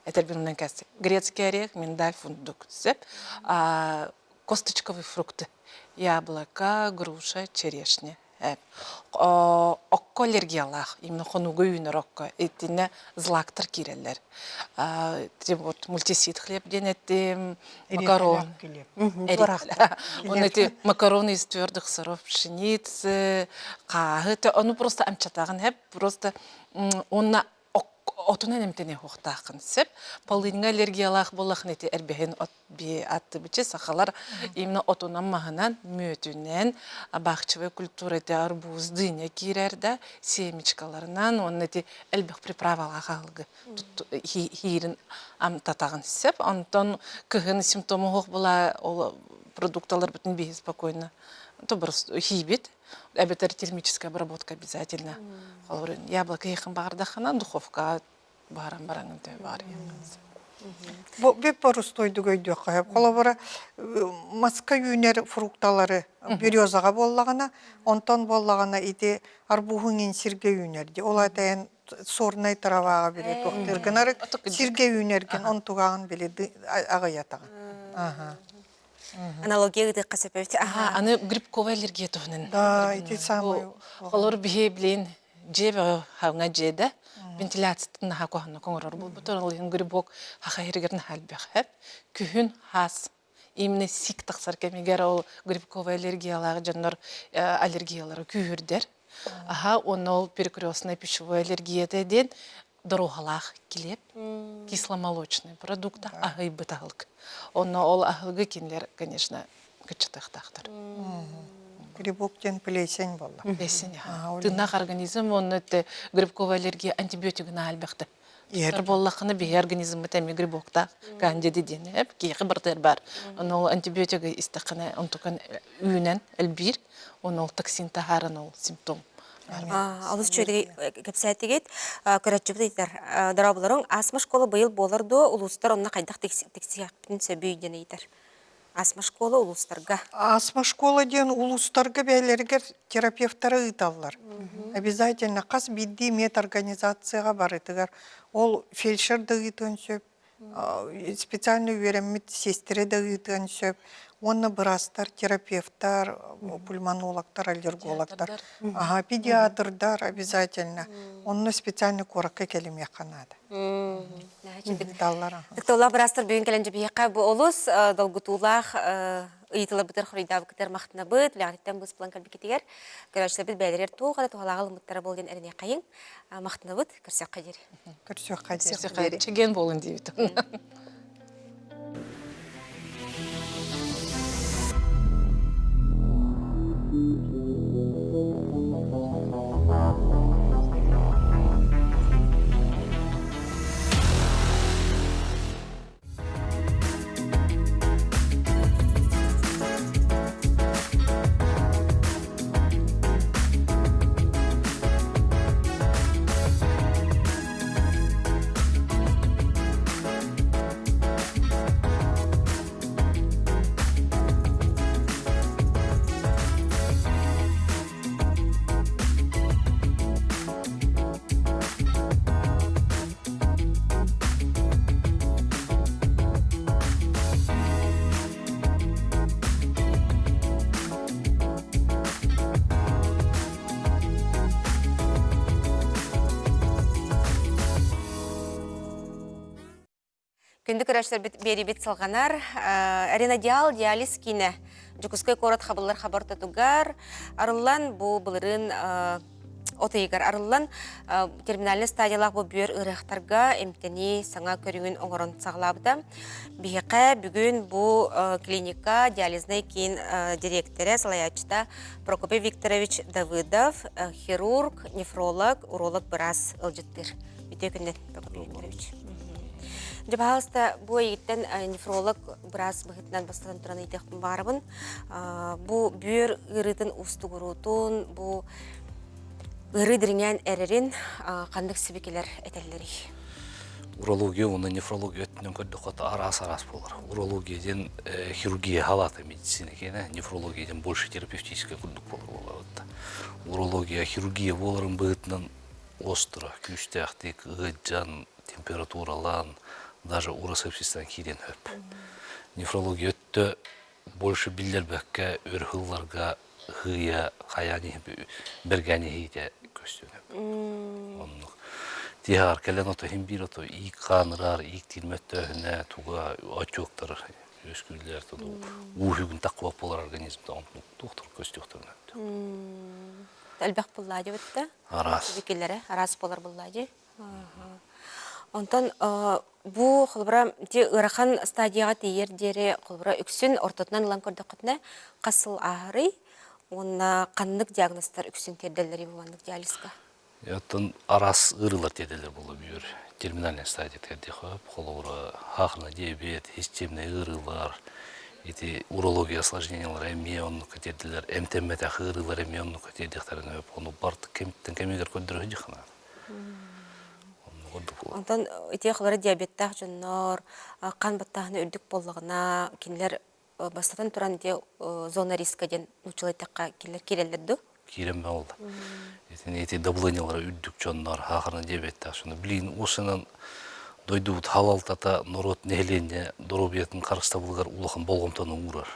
этэрбин кэс грецкий орех, миндаль, фундук сөп. Косточковые фрукты, яблоко, груша, черешня. Окко аллергиялаах, именно хонууга үүнэр окко. Итиннэ злактар киирэллэр. Вот мультисит хлеб диэн этим, макарон. Он эти макароны из твердых сыров пшеницы, хааһы, ону просто амчатаҕын хэп, просто онна отунан эмтэнэ хуохтааххын сөп. Полыньга аллергиялаах буоллахын ити эрбэһин от би аттыбычы сахалар именно отунан маһынан мүөтүнэн бахчевая культура ити арбуз дыня киирэр да семечкаларынан уонна ити элбэх приправалаах аһылыгы хиирин амтатаҕын сөп. Онтон кыһын симптому суох була ол продукталарбытын биһи спокойно хиибит. Эбэтэр термическая обработка обязательно. Холобур, яблоко иһин баҕардаххына духовка буһаран бараҥын төһө баҕар Бу бүп борустуойдук өйдүөххэ сөп. Холобура, маска үүнэр фрукталары березаҕа буоллаҕына, онтон буоллаҕына ити арбуһуҥ иҥин сиргэ үүнэр дии. Ол аата эн сорнай траваҕа били туохтыыргын арыт сиргэ үүнэргин онтугаҕын били аҕыйатаҕын. Аналогия ыытыахха сөп эбит. Аны грибковая аллергия туһунан. Да, ити самый. Холор биһи билин дьиэ бөҕө хаҥа дьиэ да вентиляциятын наһаа куһаҕаннык оҥорор буолбут. Ол иһин грибок хаха иһигэр наһаа элбэх эп. Күһүн хаас именно сик тахсар кэмигэр ол грибковая аллергиялаах дьоннор аллергиялара күүһүрдэр. Аха, уонна ол перекрестная пищевой аллергията диэн доруоһалаах килиэп, кисломолочный продукт аһыйбыт аһылык. Онно ол аһылыгы кинилэр, конечно, кыччатыахтаахтар. Грибок диэн плесень буолла. Плесень, Тыыннаах организм уонна грибковая аллергия антибиотигын элбэхтэ. Туттар буоллаххына биһи организммыт эмиэ грибоктаах кандида диэн эп киһиэхэ барытыгар баар. Ону ол антибиотигы истэххинэ онтукан үүнэн элбиир. Ону ол токсин таһааран ол симптом. Олус үчүгэй кэпсээтигит. Көрөөччүбүт ыйытар. Дорооболоруҥ, астма школа быйыл буолар дуо? Улуустар онно хайдах тиксиэхпитин сөбүй диэн ыйытар. Астма школа улуустарга. Астма школа диэн улуустарга бэйэлэригэр терапевтары ыыталлар. Обязательно хас биирдии медорганизацияҕа барытыгар ол фельдшер да ыытыан сөп, специально үөрэммит сиэстэрэ да ыытыан сөп уонна быраастар, терапевтар, пульмонологтар, аллергологтар, аха, педиатрдар обязательно. Онно специально куоракка кэлимиэххэ наада. Ыыталлар. Ытыктабыллаах быраастар бүгүн кэлэн дьэбиһиэххэ бу олус долгутуулаах ыйытыларбытыгар хоруйдаабыккытыгар махтанабыт, үлэҕититтэн быыс булан кэлбиккитигэр көрөөччүлэрбит бэйэлэригэр туох эрэ туһалааҕы ылыммыттара буол диэн эрэниэххэйиҥ. Махтанабыт, көрсүөххэ диэри. Көрсүөххэ диэри. Чэгиэн буолун диибит. Күндү көрөөччүлэрбит биэриибит салҕанар. Ренодиал диализ киинэ Дьокуускай куорат хабыллар хабар ортотугар арыллан бу былырыын от ыйыгар арыллан терминальнай стадиялаах бу бүөр ыарыһахтарга эмтэнии саҥа көрүҥүн оҥорон саҕалаабыта. Биһиэхэ бүгүн бу клиника диализнай киин дириэктэрэ, салайааччыта Прокопий Викторович Давыдов, хирург, нефролог, уролог быраас ыалдьыттыыр. Үтүө күннэн, Прокопий Викторович. Дьэ, пожалуйста, бу эйигиттэн нефролог быраас быһыытынан бастатан туран ыйытыахпын баҕарабын. Бу бүөр ыарыытын уустугуруутун, бу ыарыы дириҥээн эрэрин ханнык сибикилэр этэллэрий? Урология уонна нефрология өттүнэн көрдөххө араас-араас буолар. Урология диэн хирургия халаата медицина киэнэ, нефрология диэн больше терапевтическая курдук буолар буолабыт. Урология хирургия буоларын быһыытынан остро, күүстээхтик ыалдьан, температуралаан, даже уросепсистан киириэн сөп. Нефрология өттө больше биллэрбэккэ өр сылларга Һыйа хайаан бэргээн иһиитэ көстүөн Оннук. Тиһэҕэр кэлэн ото иһин биир ото иик хаанырар, иик тиирмэттөөһүнэ, туга отчуоктар үөскүүллэр, уу үгүн таххыбат буолар организмда оннук туохтар көстүөхтэрин Элбэх буллаа дебитте. Араас. Бикилere араас болар буллаа ди. Онтон бу холобура ити ыарахан стадияҕа тиийэр диэри холобура үксүн ортотунан ылан көрдөххүтүнэ хас сыл ааһарый уонна ханнык диагнозтар үксүн тиэрдэллэрий бу маннык диализка? Оттон араас ыарыылар тиэрдэллэр буолла бүөр терминальная стадия тиэрдиэхэ холобура сахарный диабет, системный ыарыылар, ити урология осложнениялара эмиэ оннукка тиэрдэллэр, эмтэммэтэх ыарыылар эмиэ оннукка тиэрдиэхтэрин сөп. Ону барыта кэмиттэн кэмигэр көрдөрө сылдьыахха наада. Онтон ити холобура диабеттаах дьоннор хаан баттааһына үрдүк буоллаҕына, кинилэр бастатан туран ити зона риска диэн нууччалыы эттэххэ кинилэр киирэллэр дуо? Киирэн буолла. Итини ити давлениелара үрдүк дьоннор сахарный диабеттаах дьоннор билигин уусунан дойдубут халалтата норуот нэһилиэнньэ доруобуйатын харыстабылыгар улахан болҕомтону уурар.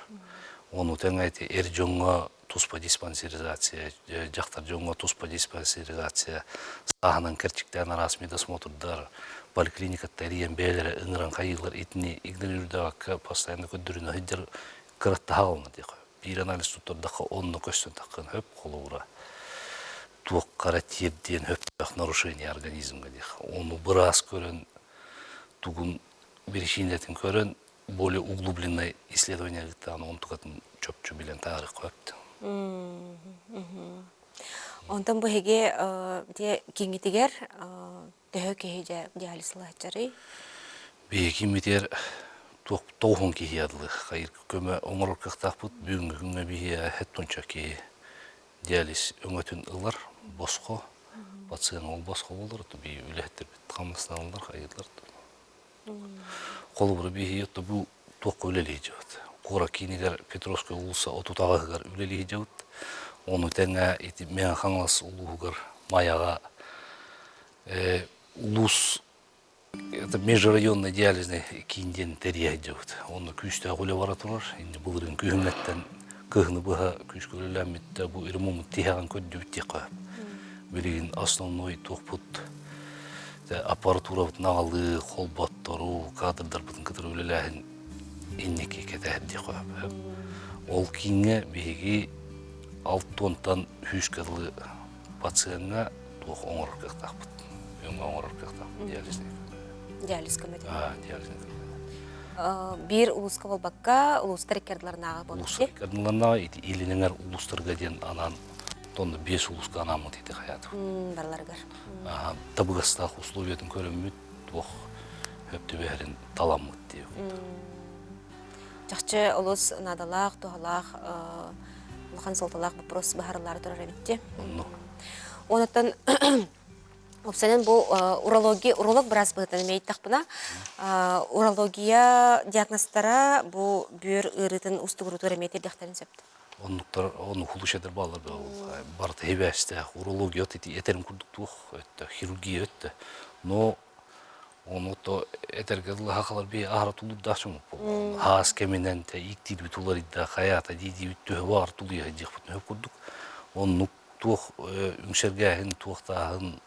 Ону тэҥэ ити эр дьоҥҥо туспа диспансеризация, дьахтар дьоҥҥо туспа диспансеризация, сааһынан кэрчиктээн араас медосмотрдар, поликлиникаттан эрийэн бэйэлэрэ ыҥыран хайыылар итини игнорируйдаабакка постоянно көрдөрүнэ сылдьар кыраттаһа алына диэхэ. Биир анализ туттардахха онно көстөн таххан хөп холобура туохха тиэрдиэн хөптөөх нарушение организмга диэх. Ону быраас көрөн тугун биричиинэтин көрөн более углубленное исследование ыыттаҕына онтукатын чопчу билэн таарыахха сөп. Онтон бу эһиги дьэ кииҥҥитигэр төһө киһи дьэ диализлааччарый? Биһиги кииммитигэр туох тоҕуһун киһи адылы хайыр көмө оҥорор кыахтаахпыт. Бүгүҥҥү күҥҥэ биһиэхэ хеттунча киһи диализ өҥөтүн ылар босхо. Пациент ол босхо буолар, би үлэһиттэрбит хамнастаналлар, хайыылар. Холобура, биһиги бу туохха үлэлии сылдьабыт. Куорат киинигэр Петровскай уулусса 38-ыгар үлэлии сылдьабыт. Ону тэҥэ ити Мэҥэ Хаҥалас улууһугар Майаҕа улуус это межрайонный диализный киин диэн тэрийэ сылдьабыт. Онно күүстээх үлэ бара турар. Инньэ былырыын күһүҥҥэттэн кыһыны быһа күүскэ үлэлээммит бу ремонт тиһэҕин көрдүбүт диэххэ. Билигин основной туохпут аппаратурабытын аҕалыы, холботторуу, кадрдарбытын кытары үлэлээһин инники кэтэһэр диэххэ сөп. Ол кииҥҥэ биһиги алтуонтан сүүскэ дылы пациеҥҥа туох оҥорор кыахтаахпыт. Өҥө оҥорор кыахтаахпыт диализнай көмө. Диализ көмөтө. Диализнай көмө. Биир улууска буолбакка, улуустар икки ардыларынааҕы буолар. Улуустар икки ардыларынааҕы ити илин эҥэр улуустарга диэн анаан тонна биэс улууска анааммыт ити хайаатыбыт. Барыларыгар. Табыгастаах условиятын көрөммүт, туох сөп түбэһэрин таламмыт диэбит. Чахчы олус наадалаах, туһалаах, улахан суолталаах вопрос быһаарыллаары турар эбит дии. Оннук. Онуттан Уопсайынан бу урология, уролог быраас быһыытынан эмиэ ыйыттахпына, урология диагнозтара бу бүөр ыарыытын устугурутугар эмиэ тиэрдиэхтэрин сөп. Оннуктар, оннук хулушайдар бааллар барыта хибээстээх. Урология ити этэрим курдук туох өттө, хирургия өттө. Но ону то этэргэ дылы хахалар бии аһара тулуурдаах чоҥук буолла. Хаас кэминэн те ииктиирбит уларыйда, хайаата дии-диибит төһө баҕар тулуйа диэхпит нөһө курдук. Оннук туох үҥсэргээһин, туохтааһын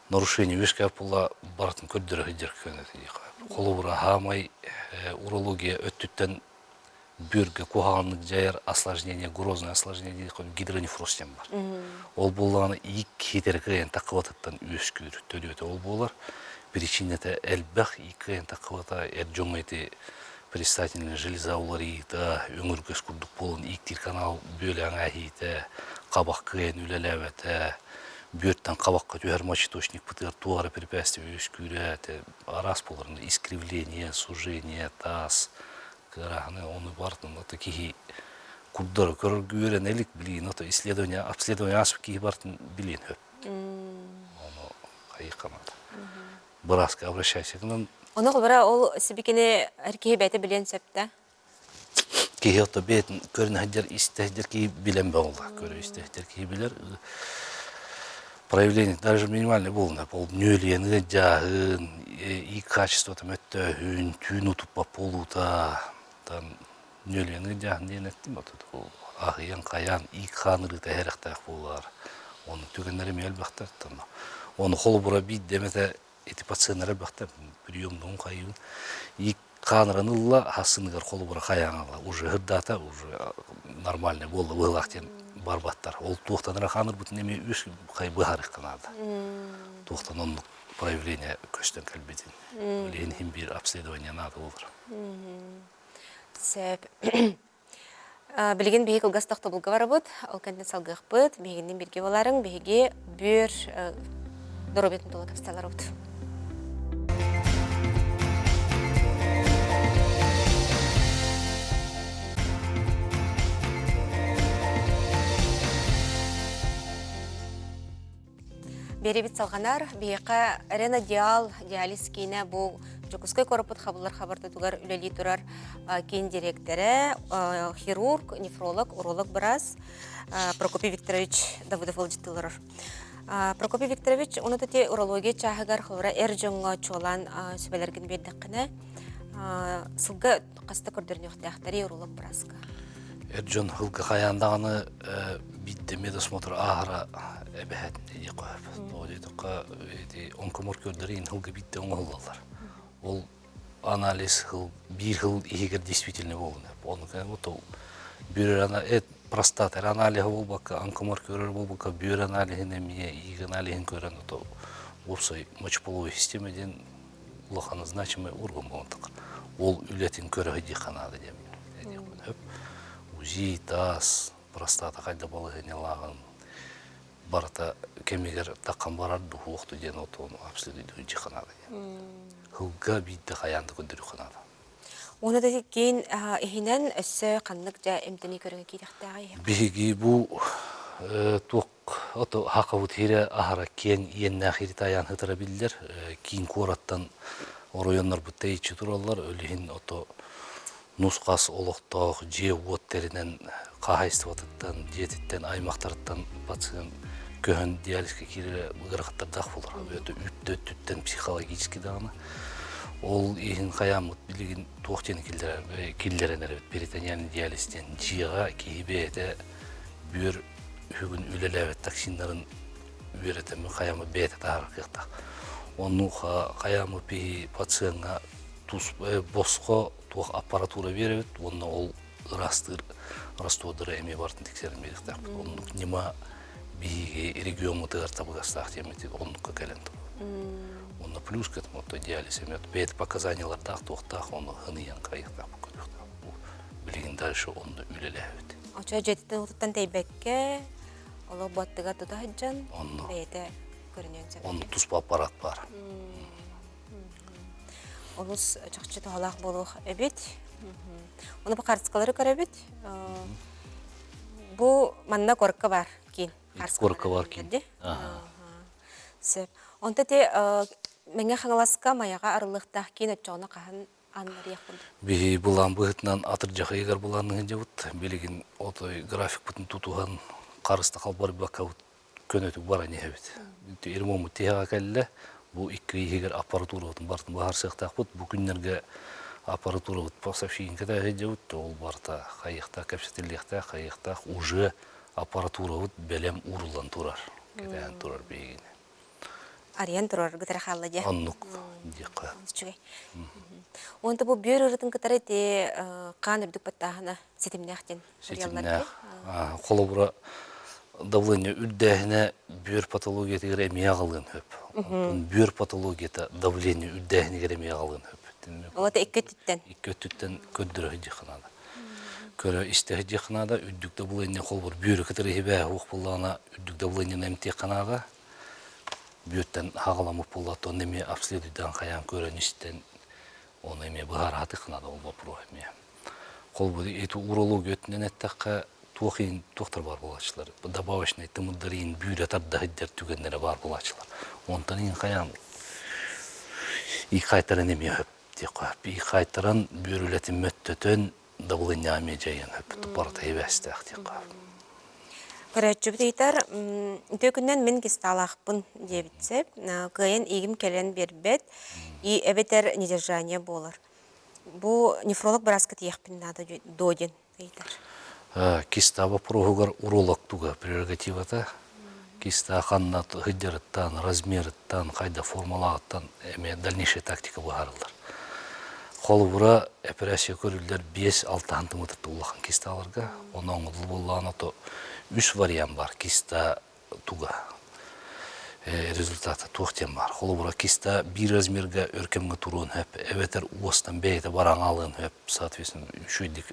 нарушение үөскээбит буолла барытын көрдөрө сылдьар көнөтө диэххэ. Холобура, хаамай урология өттүттэн бүөргэ куһаҕаннык дьайар осложнение, грозное осложнение гидронефроз диэн бар. Ол буоллаҕына иик киһитэрэ кыайан таххыбатыттан үөскүүр төрүөтэ ол буолар. Причинэтэ элбэх иик кыайан таххыбата эр дьоҥҥо ити предстательная железа уларыйыыта, өҥүргэс курдук буолан ииктиир канал бүөлээн ааһыыта, хабах кыайан үлэлээбэтэ, бүөртэн хабахха түһэр мочеточникпытыгар туох эрэ препятствие үөскүүрэ, араас буолар искривление, сужение, таас, кыараһыны ону барытын ото киһи курдары көрөргө үөрэнэ илик билиин ото исследование обследование ааспыт киһи барытын билиэн сөп ону хайыахха наада бырааска обращайся гынан Ону холобура ол сибикини эр киһи бэйэтэ билиэн сөп да? Киһи ото бэйэтин көрүнэ сылдьар истэ сылдьар киһи билэн буолла көрө истэ сылдьар киһи билэр проявление даже минимальный буолуна ол нүөлүйэн ыалдьааһын и качествота мөттөөһүн түүн утуппат буолуута там нүөлүйэн ыалдьааһын диэн эттим вот. Аһыйан хайаан иик хаан ырыыта эһэрэхтээх буолаар. Ону түгэннэри эмиэ элбэхтэр. Ону холобура биирдэ эмэтэ ити пациеннар элбэхтэр приемнуун хайыын иик хааныран ылла хассыныгар холобура хайаан ылла уже ырдаата уже нормальный буолла быһылаах диэн барбаттар. Ол туохтан эрэ хаанырбытын эмиэ үс хай быһаарыахха наада. Туохтан оннук проявление көстөн кэлбитин. Билигин иһин биир обследование наада буолар. Сөп. Билигин биһиги кылгас тохтобулга барабыт, ол кэннэ салгыахпыт. Биһигиннин бииргэ буоларыҥ, биһиги бүөр доруобуйатын тула кэпсэтэлэрбит. Биэрэбит салҕанар. Биһиэхэ Рена Диал диализ киинэ бу Дьокуускай куораппыт хабыллар хабартатыгар үлэлии турар киин дириэктэрэ, хирург, нефролог, уролог быраас Прокопий Викторович Давыдов ыалдьыттыылар. Прокопий Викторович, ону тати урология чааһыгар холобура эр дьоҥҥо чуолаан сүбэлэргин биэрдэххинэ, сылга хаста көрдөрүнүөхтээхтэрий уролог бырааска? Эр дьон сылга хайаан даҕаны биирдэ медосмотр ааһара эбэһээт диэххэ сөп. Тоҕо диэтэххэ, ити онкомаркердары сылга биирдэ оҥоһуллаллар. Ол анализ сыл биир сыл иһигэр действительно буолуна. Ону вот бүөр эт простат аналиһа буолбакка, онкомаркер буолбакка, бүөр аналиһын эмиэ, иик аналиһын көрөн ото уопсай мочеполовой система диэн улахан значимый орган буолан тахар. Ол үлэтин көрө сылдьыахха наада диэн этиэхпин сөп. УЗИ, таас, простата хайда балаһыанньалааҕын барыта кэмигэр таххан барар дуһуохту диэн отону обследуйдуйдьыхха наада диэн. Сылга биирдэ хайаан да көрдөрүөххэ наада. Уонна да киин иһинэн өссө ханнык дьэ эмтэнии көрүҥэ киириэхтээҕий? Биһиги бу туох ото хакабыт иһирэ аһара киэҥ иэннээх ири-тайаан сытара биллэр. Киин куораттан оройуоннарбыт тэйиччи тураллар. Ол иһин ото нус-хас олохтоох дьиэ-уот тэринэн хаһаайыстыбатыттан, дьиэтиттэн, аймахтарыттан пациент көһөн диализка киирэрэ ыарахаттардаах буолар. Өтө үп өттүттэн психологически даҕаны. Ол иһин хайааммыт билигин туох диэн киллэрэн эрэбит перитониальный диализ диэн дьиэҕэ киһи бэйэтэ бүөр үһүгүн үлэлээбит токсиннарын үөрэтэммит хайааммыт бэйэтэ таһаарар кыахтаах. Онну хайааммыт биһи пациеҥҥа тус босхо туох аппаратура биэрэбит уонна ол ыраастыыр раствордары эмиэ барытын тиксэрэн биэриэхтээхпит. Оннук ньыма биһиги региоммутугар табыгастаах диэммит оннукка кэлэн турар. Онно плюс к этому то диализ эмиэ бэйэтэ показаниялардаах туохтаах ону һыныйан хайыахтаах көрүөхтээх. Билигин дальше онно үлэлээбит. Очо дьиэтиттэн отуттан тэйбэккэ олох баттыгар тута сылдьан бэйэтэ көрүнүөн сөп. Онно туспа аппарат баар. Олус чахчы туһалаах буолуох эбит. Ону бу харыскалары көрөбүт. Бу манна корка бар киин. Корка бар киин. Сөп. Онто ти Мэҥэ Хаҥаласка Майаҕа арыллыахтаах киин оччоҕуна хаһан аннарыах курдук? Биһи былаан быһыытынан атырдьах ыйыгар былаанныһын дьабыт. Билигин отой графикпытын тутуһан харыста халбарбаккабыт көнөтүк баран иһэбит. Ремоммут тиһэҕэ кэллэ. Бу икки ый иһигэр аппаратурабытын барытын быһаарсыахтаахпыт. Бу күннэргэ аппаратурабыт поставщигын кытта сылдьабыт. Ол барыта хайыахтаах, кэпсэтиллиэхтээх, хайыахтаах. Уже аппаратурабыт бэлэм ууруллан турар. Кэтэһэн турар биһигини. Арыйан тураргыт эрэ хаалла дии. Оннук диэххэ. Үчүгэй. Уонна бу бүөр ырытын кытары ити хаан үрдүк баттааһына ситимнээх диэн Ситимнээх. Холобура, давление үрдээһинэ бүөр патологиятыгар эмиэ аҕалыан сөп. Онтон бүөр патологията давление үрдээһинигэр эмиэ аҕалыан сөп. Ол икки өттүттэн. Икки өттүттэн көрдөрө сылдьыахха наада. Көрө истэ сылдьыахха наада. Үрдүк давление холобур бүөрү кытары иһибээ суох буоллаҕына үрдүк давлениены эмтиэххэ наада. Бүөртэн хаҕаламмыт буоллаҕына онно эмиэ обследуйдаан хайаан көрөн истэн ону эмиэ быһаараатыахха наада ол боппуруоһу эмиэ. Холобур, ити урология өттүнэн эттэххэ, туох иһин туохтар баар буолааччылар, добавочнай тымырдар иһин бүүрэ тарда сылдьар түгэннэрэ баар буолааччылар. Онтон иһин хайаан ии хаайтаран эмиэ сөп диэххэ сөп. Ии хаайтаран бүөр үлэтин мөттөтөн дабылынньаҕа эмиэ дьайыан сөп. Барыта сибээстээх диэххэ сөп. Көрөөччүбүт ыйытар, үтүө күнүнэн мин кистаалаахпын диэбитсэ, кыайан иигим кэлэн биэрбэт, и эбэтэр недержание буолар. Бу нефролог бырааска тиийиэхпин наада дуо диэн ыйытар. Киста боппуруоһугар уролог туга прерогативата киста ханна сылдьарыттан, размерыттан, хайда формалааҕыттан эмиэ дальнейшая тактика быһаарыллар. Холобура, эпэрээссийэ көрүллэр 5-6 сантиметрта улахан кисталарга, онон оҥоһуллар буоллаҕына, то үс вариант бар киста туга результата туох диэн баар. Холобура, киста биир размерга өр кэмҥэ туруон сөп, эбэтэр уостан бэйэтэ баран аалыан сөп, соответственно, үчүгэйдик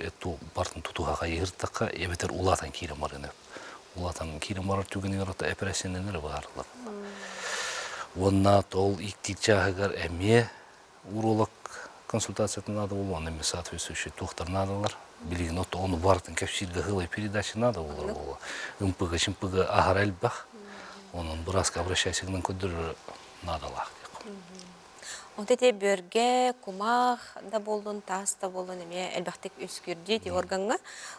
бартын тутуһа хайыһыртахха, эбэтэр улаатан киирэн барыан сөп. Улаатан киирэн барар түгэнигэр ото эпэрээссийэнэн эрэ быһаарыллар. Уонна ол ииктиир чааһыгар эмиэ уролог консультациятын наада буолуо, онно эмиэ соответствующий туохтар наадалар. Билигин от ону барытын кэпсииргэ сылай передача наада буолар буолуо. Ымпыга-чымпыга аһара элбэх. Онон бырааска обращайся гынан көрдөрөр наадалаах диэххэ. Онто ити бөргэ, кумах да буоллун, таас да буоллун эмиэ элбэхтик үөскүүр дии ити органҥа.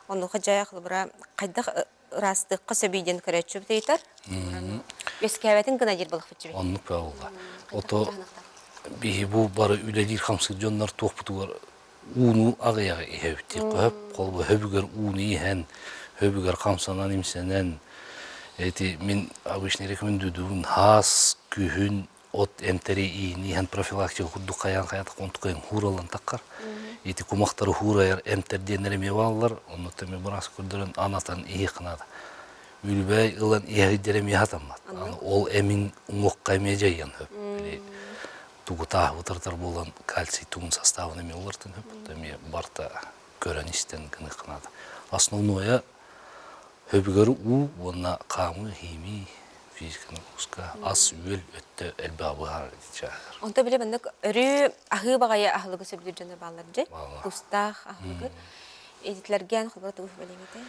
Онуоха дьэ холобура хайдах ыраастыахха сөбүй диэн көрөөччүбүт ыйытар. Үөскээбэтин гына диир балыкпыт чүбүй. Оннук буолла. Ото биһи бу бары үлэлиир хамсыыр дьоннор туохпутугар ууну аҕыйаҕы иһэбит диэххэ сөп. Холобур хөбүгэр ууну иһэн, хөбүгэр хамсанан-имсэнэн эти мин обычно рекомендуйдуубун хаас, күһүн от эмтэри иини иһэн профилактика курдук хайаан хайатах онтукайын хууралан таххар. Ити кумахтары хуурайар эмтэр диэннэр эмиэ бааллар. Онно эмиэ быраас көрдөрөн анатан иһиэх наада. Үлүбээй ылан иһэрдэр эмиэ хатаммат. Аны ол эмин уҥуохха эмиэ дьайыан сөп. Били тугу тааһы утарытар буолан кальций тугун составын эмиэ уларытан сөп. Эмиэ барыта көрөн-истэн гыныахха наада. Основное Хөбүгэр уу уонна хаамыы, химии, физика нагрузка, ас-үөл өттө элбэҕи быһаарар чааһыгар. Онто били маннык өрүү аһыы баҕайы аһылыгы сөбүлүүр дьоно бааллар дьэ. Тустаах аһылыгы. Идитлэргэн холобура тугу сүбэлиэҥ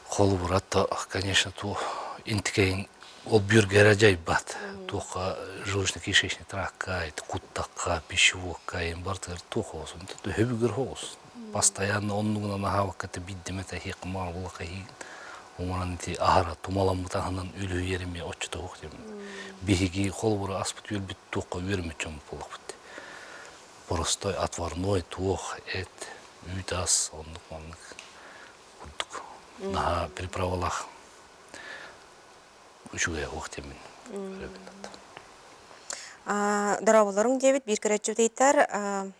Холобура то, конечно, ту интикейин ол бүөргэ эрэ дьайбат. Туохха желудочно-кишечный тракка, куттакка, пищеводка, им бартыгар туох оҕус. Хөбүгэр оҕус. Постоянно оннугунан аһаабакка да биирдэмэ тэһиэххэ маҕаллаха иһин оҥорон ити аһара тумаламмыт аһынан үлүһүйэр эмиэ оччотоох диэн. Биһиги холобура аспыт үөрбүт туохха үөрмүт дьоммут буоллахпыт. Простой отварной туох эт, үүт ас оннук маннык курдук. Наһаа приправалаах үчүгэй уох диэммин көрөбүн. Дорооболоруҥ диэбит биир көрөөччүбүт ыйытар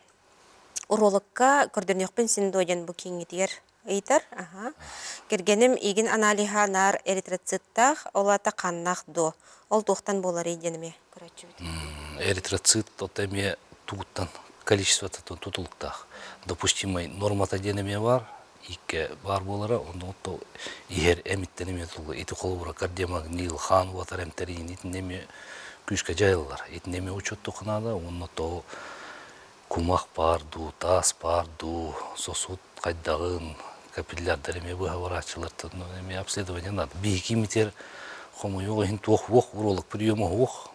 Урологка көрдөрүнүөхпүн син дуо диэн бу кииҥҥитигэр ыйытар. Аһа. Кэргэним игин аналиһа наар эритроциттаах, ол аата ханнаах дуо? Ол туохтан буоларый диэн эмиэ көрөөччүбүт. Эритроцит это эмиэ тугуттан количествотыттан тутулуктаах. Допустимай нормата диэн эмиэ баар, икки баар буолара, онно иһэр эмиттэн эмиэ тутулуга. Ити холобура кардиомагнил, хаан уотар эмтэриин итиннэ эмиэ күүскэ дьайыллар. Итиннэ эмиэ учуоттуохха наада, уонна то кумах баар дуу, таас баар дуу, сосуд хайдаҕын, капиллярдар эмиэ быһа барааччылартан эмиэ обследование надо. Биһиги имитер хомойуох иһин туох уох уролог приема уох.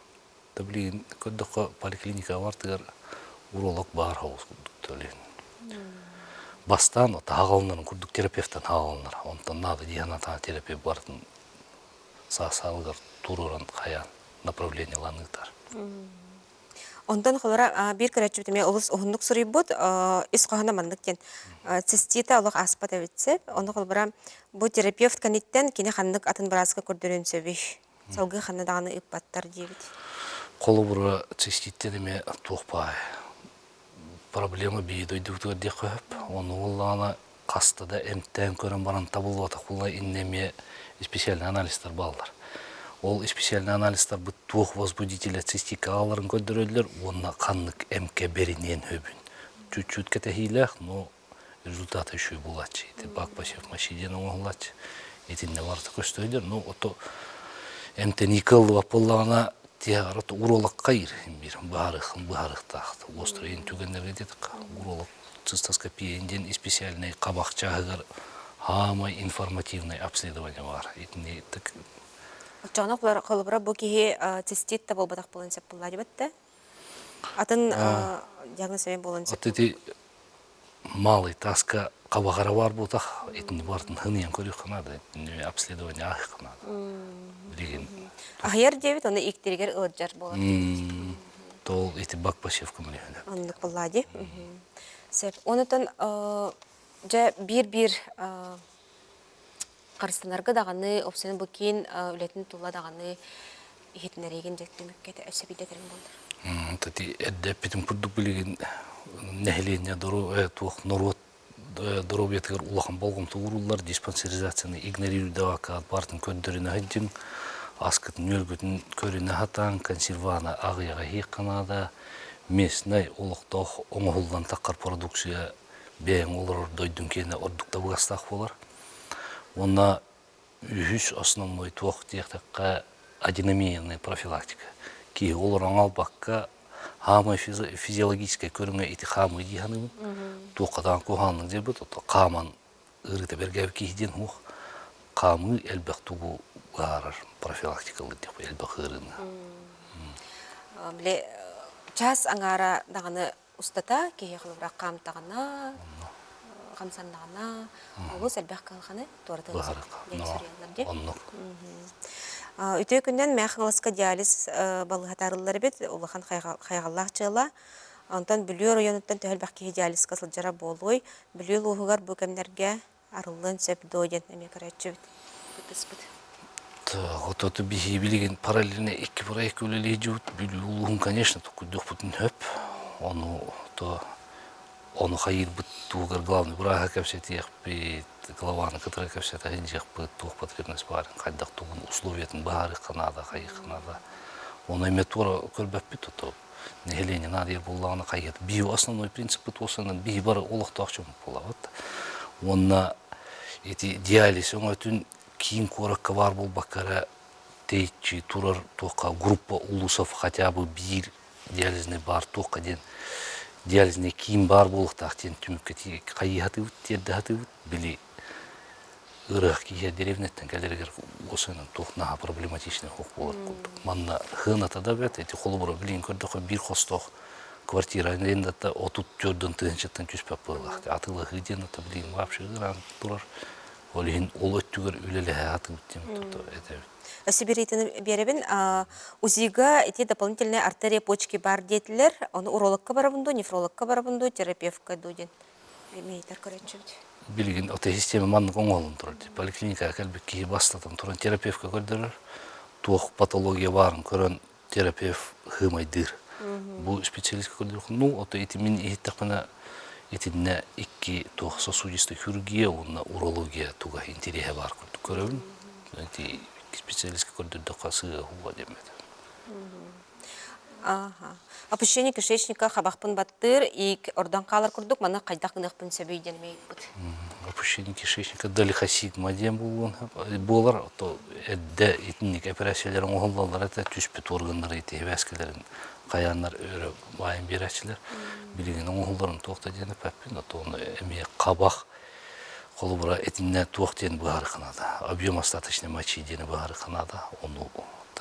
Да билигин көрдөххө поликлиника бартыгар уролог баар соҕус курдук төлөөн. Бастаан таһаҕаланарын курдук терапевтан хааланар. Онтон наада дии санаатаҕына терапевт барытын саас-саалыгар туруоран хайаан направлениелаан ыытар. Онтон холоро биир көрөөччүбүт эмиэ олус уһуннук суруйбут, ис хоһооно маннык диэн цистита олох ааспат эбит сөп. Ону холобура бу терапевт кэнниттэн кини ханнык атын бырааска көрдөрүөн сөбүй? Салгыы ханна даҕаны ыыппаттар диэбит. Холобура циститтэн эмиэ туох баай проблема биир дойдубутугар диэххэ сөп. Ону буоллаҕына хаста да эмтээн көрөн баран табыллыбатах буолла иннэ эмиэ специальный анализтар бааллар. Ол специальный анализтарбыт туох возбудителя цистикааларын көрдөрөллөр уонна ханнык эмкэ бэриниэн сөбүн. Чуть-чуть кэтэһиилээх, но результата үчүгэй буолааччы. Ити бак посев мочи диэн оҥоһуллааччы. Итиннэ барыта көстөйдөр. Ну, ото эмтэнии кыаллыбат буоллаҕына тиһэҕэр уролокка иир биир быһаарыаххын быһаарыахтаах. Острый түгэннэргэ диэтэххэ уролог цистоскопия диэн специальный хабах чааһыгар хаамай информативный обследование баар. Итини Оччоҕуна холобура бу киһи цистит да буолбатах буолан сөп буолла дибэт да? Атын диагноз эмиэ буолан сөп. Ити малый таска хабаҕара баар буолтах итини барытын хыныйан көрүөххэ наада итини обследование ааһыахха наада билигин аһыйар диэбит ону ииктиригэр ыалдьар буолар тол ити бак посевка мөлөһөнө оннук буоллаа дии сөп онутан дьэ биир-биир. Харыстанарга даҕаны, опсаны бу киин үлэтин тула даҕаны иһитинэриигин дьэ түмүккэ өссө биирдэ буоллар. Тати эрдэ эппитим курдук билигин нэһилиэнньэ туох норуот доруобуйатыгар улахан болҕомто ууруллар, диспансеризацияны игнорируйдавакка баартын көрдөрүнэ сылдьыҥ, аскытын-үөлгүтүн көрүнэ сатааҥ, консерваны аҕыйаҕа иһиэххэ наада, местнай олохтоох оҥоһуллан таххар продукция бэйэҥ олорор дойдуҥ киэнэ ордук табыгастаах буолар. Уонна үһүс основной туох диэхтэххэ адинамиянная профилактика. Киһи олорон албакка хаамай физиологическай көрүҥэ ити хаамыы дии саныыбын. Туохха даҕаны куһаҕаннык диэбит, хааман ыарыыта бэргээбит киһи диэн суох. Хаамыы элбэх тугу быһаарар профилактикалыыр диэх элбэх ыарыыны. Били час аҥаара даҕаны устата киһи холобура хаамтаҕына, хамсаннаҕына олус элбэх кыһалҕаны туоратыан сөп диэн суруйаллар дии. Оннук. Үтүө күнүнэн Мээх Хаҥаласка диализ балыыһата арыллар эбит. Улахан хайҕаллаах дьыала. Онтон Бүлүү оройуонуттан төһө элбэх киһи диализка сылдьара буолуой? Бүлүү улууһугар бу кэмнэргэ арыллыан сөп дуо диэн эмиэ көрөөччүбүт кыттыспыт. Ототу биһи билигин параллельно икки проект үлэлиир Бүлүү улууһун, конечно, токуйдуохпутун сөп. Ону то ону хайыырбыт туһугар главный бырааһа кэпсэтиэхпит, главаны кытары кэпсэтэ сылдьыахпыт, туох потребность баарын, хайдах тугун условиятын быһаарыахха наада, хайыахха наада. Ону эмиэ туора көрбөппүт, ото нэһилиэнньэ наадыйар буоллаҕына хайыат. Биһи основной принциппыт уосанан биһи бары олохтоох дьон буолабыт. Уонна ити диализ өҥөтүн киин куоракка баар буолбакка эрэ тэйиччи турар туохха группа улусов хотя бы биир диализнай баар туохха диэн диализнай киин баар буолуохтаах диэн түмүккэ хайыһатыбыт тиэрдэ сатыыбыт били ыарыһах киһи деревняттан кэлэригэр уосайынан туох наһаа проблематичный хоһ буолар курдук манна сыаната да бэрт ити холобура билигин көрдөххө биир хостоох квартира арендата 34 тыһыынчаттан түспэт быһыылаах атыылаһыы диэн ата билигин вообще ыараан турар ол иһин ол өттүгэр үлэлэһэ сатыыбыт диэн этэбит Өссө биэриитин биэрэбин. УЗИга ити дополнительная артерия почки бар диэтилэр. Ону урологка барабын дуу, нефрологка барабын дуу, терапевтка дуу диэн эмиэйтэр көрөччүбүт. Билигин ото система маннык оҥоһуллан турар. Поликлиникаҕа кэлбит киһи бастатан туран терапевтка көрдөрөр. Туох патология баарын көрөн терапевт сыымайдыыр. Бу специалистка көрдөрөх, ну, ото ити мин иһиттэхпинэ итиннэ икки туох сосудистая хирургия уонна урология туга интэриэһэ баар курдук көрөбүн. Ити специалистка көрдөрдөххө сыа хуга диэммит. Ага. Опущение кишечника хабахпын баттыыр, иик ордон хаалар курдук, маны хайдах гыныахпын сөбүй диэн ыйыппыт. Опущение кишечника долихосигма диэн буолуон буолар, то эрдэ итинник операциялар оҥоһуллаллар этэ, түспүт органнары ити эбээскэлэрин хайааннар өрө баайан биэрээччилэр. Билигин оҥоһулларын туох да диэн эппэппин, то ону эмиэ хабах холобура итиннэ туох диэн быһаарыахха наада. Объем остаточной мочи диэни быһаарыахха наада. Ону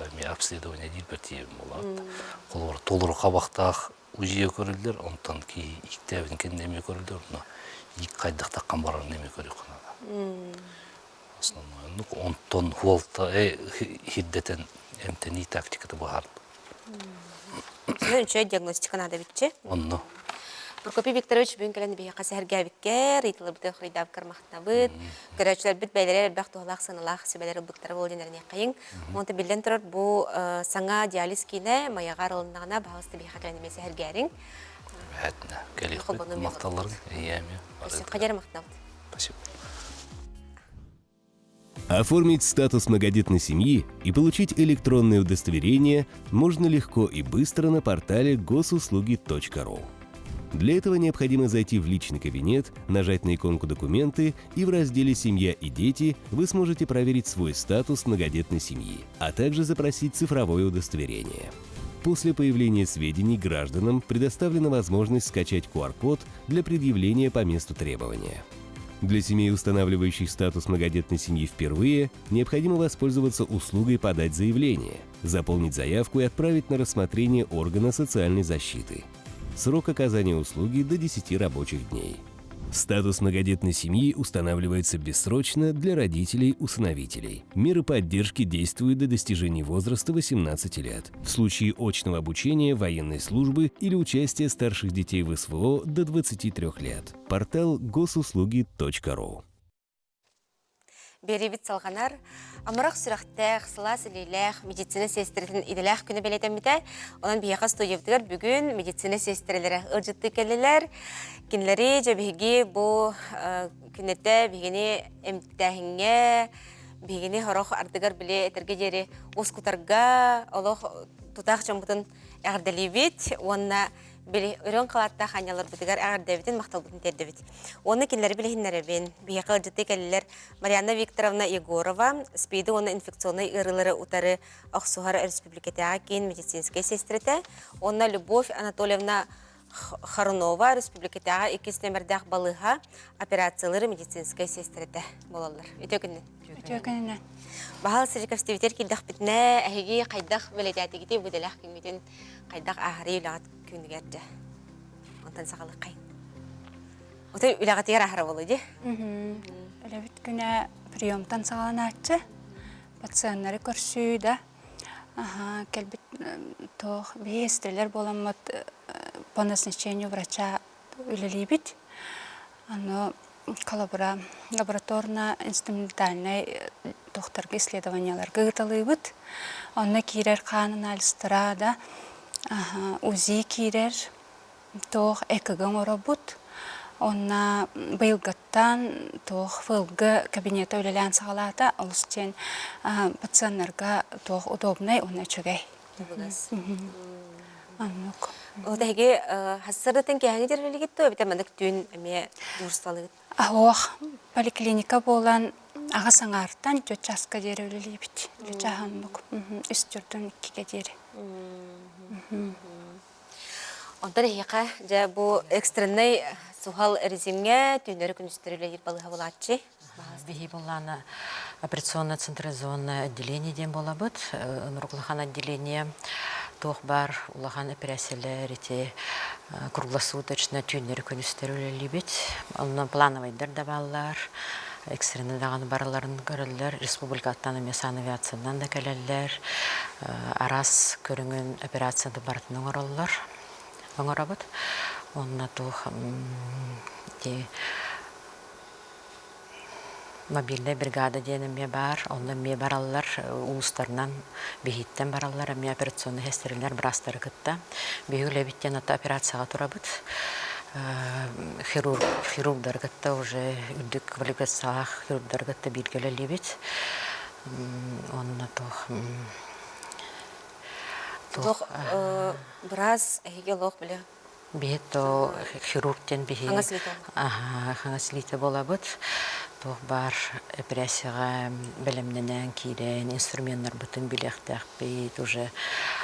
эмиэ обследование диирбэр тиийэбин буолаат. Холобура толору хабахтаах УЗИ көрүллэр, онтон киһи ииктээбитин кэннэ эмиэ көрүллэр, онно иик хайдах таххан барарын эмиэ көрүөххэ наада. Основной оннук онтон хуолта иһирдэтэн эмтэнии тактиката быһаарбыт. Үчүгэй диагностика наада эбитчи. Онно. Прокопий Викторович бүгүн кэлэн биһиэхэ сэһэргээбиккэр, ыйытылыбыты хоруйдаабыккар махтанабыт. Көрөөччүлэрбит бэйэлэрэ элбэх туһалаах сыаналаах сүбэлэр ылбыттара буолуо диэн эрэниэххэйиҥ. Онто биллэн турар бу саҥа диализ киинэ Майаҕа арылыннаҕына баһаалыста биһиэхэ кэлэн эмиэ сэһэргээриҥ. Эбэһээтинэ кэлиэхпит. Махталларыҥ эйиэмэ. Өссө махтанабыт. Спасибо. Оформить статус многодетной семьи и получить электронное удостоверение можно легко и быстро на портале госуслуги.ру. Для этого необходимо зайти в личный кабинет, нажать на иконку «Документы» и в разделе «Семья и дети» вы сможете проверить свой статус многодетной семьи, а также запросить цифровое удостоверение. После появления сведений гражданам предоставлена возможность скачать QR-код для предъявления по месту требования. Для семей, устанавливающих статус многодетной семьи впервые, необходимо воспользоваться услугой «Подать заявление», заполнить заявку и отправить на рассмотрение органа социальной защиты. Срок оказания услуги до 10 рабочих дней. Статус многодетной семьи устанавливается бессрочно для родителей-усыновителей. Меры поддержки действуют до достижения возраста 18 лет. В случае очного обучения, военной службы или участия старших детей в СВО до 23 лет. Портал госуслуги.ру. Биэриибит салҕанар. Амарах сүрэхтээх, сылаас илиилээх медицина сиэстэрэтин идэлээх күнэ бэлиэтэммитэ. Онон биһиэхэ студиябытыгар бүгүн медицина сиэстэрэлэрэ ыалдьыттыы кэллилэр. Кинилэри дьэ биһиги бу күннэтэ биһигини эмтээһиҥҥэ, биһигини сорох ардыгар били этэргэ диэри уоскутарга олох тутаах дьоммутун эҕэрдэлиибит уонна били өрөөн халааттаах аанньаларбытыгар эҕэрдэбитин, махталбытын тиэрдэбит. Уонна кинилэри билиһиннэрэбин. Биһиэхэ ыалдьыттыы кэллилэр Марианна Викторовна Егорова, СПИДы уонна инфекционнай ыарыылары утары охсуһар республикатааҕы киин медицинскэй сестрэтэ уонна Любовь Анатольевна Харунова республикатааҕы иккис нөмэрдээх балыыһа операциялары медицинскэй сестрэтэ буолаллар. Үтүө күнүнэн. Үтүө күнүнэн. Баһыл Сириков киирдэхпитинэ, эһиги хайдах бэлиэтээтигитий бу дэлэх күҥҥүтүн хайдах ааһарый үлэҕит күнүгэр дьэ? Онтон саҕалыаххайын. Отой үлэҕитигэр аһара буолуо дии? Үлэбит күнэ приемтан саҕаланааччы. Пациеннары көрсүү да кэлбит туох биһиэстэлэр буоламмыт по назначению врача үлэлиибит. Аны холобура лабораторно-инструментальнай докторга исследованияларга ыыталыыбыт. Онно киирэр хаан анализтара да УЗИ киирэр, туох ЭКГ оҥоробут. Онно быйылгыттан туох ФЛГ кабинета үлэлээн саҕалаата. Олус диэн пациеннарга туох удобнай уонна үчүгэй. Оннук. Ол эһиги хассырытын киэһэҥи дьэрэлигит дуо эбэтэр маннык түүн эмиэ дьуурсалыгыт? Оһох поликлиника буолан аҕыс аҥаартан түөрт чааска диэри үлэлиибит. Үлэ чааһа оннук. Үс төрдүн иккигэ диэри. Онтон эһиэхэ дьэ бу экстреннэй суһал режимҥэ түүннэри-күнүстэри үлэлиир балыыһа булааччы. Биһи буллаана операционно централизованное отделение диэн буолабыт. Ынырык улахан отделение туох баар улахан эпэрээссийэлэр ити круглосуточно түүннэри-күнүстэри үлэлиибит. Онно плановайдар да бааллар, экстренный даҕаны барыларын көрөллөр, республикаттан эмиэ санавиациянан да кэлэллэр, араас көрүҥүн операцияны барытын оҥороллор, оҥоробут. Уонна туох ити мобильнай бригада диэн эмиэ баар, онно эмиэ бараллар, улуустарынан биһиттэн бараллар, эмиэ операционнай сиэстэрэлэр быраастары кытта. Биһиги үлэбит диэн ата операцияҕа турабыт. Хирург, хирургдары кытта уже үрдүк квалификациялаах хирургдары кытта бииргэ үлэлиибит. Уонна туох туох быраас эһиги олох билэ Биһи то хирург диэн биһи хаҥас илиитэ хаҥас илиитэ буолабыт. Туох баар эпэрээссийэҕэ бэлэмнэнэн киирэн инструменнарбытын билиэхтээхпит, уже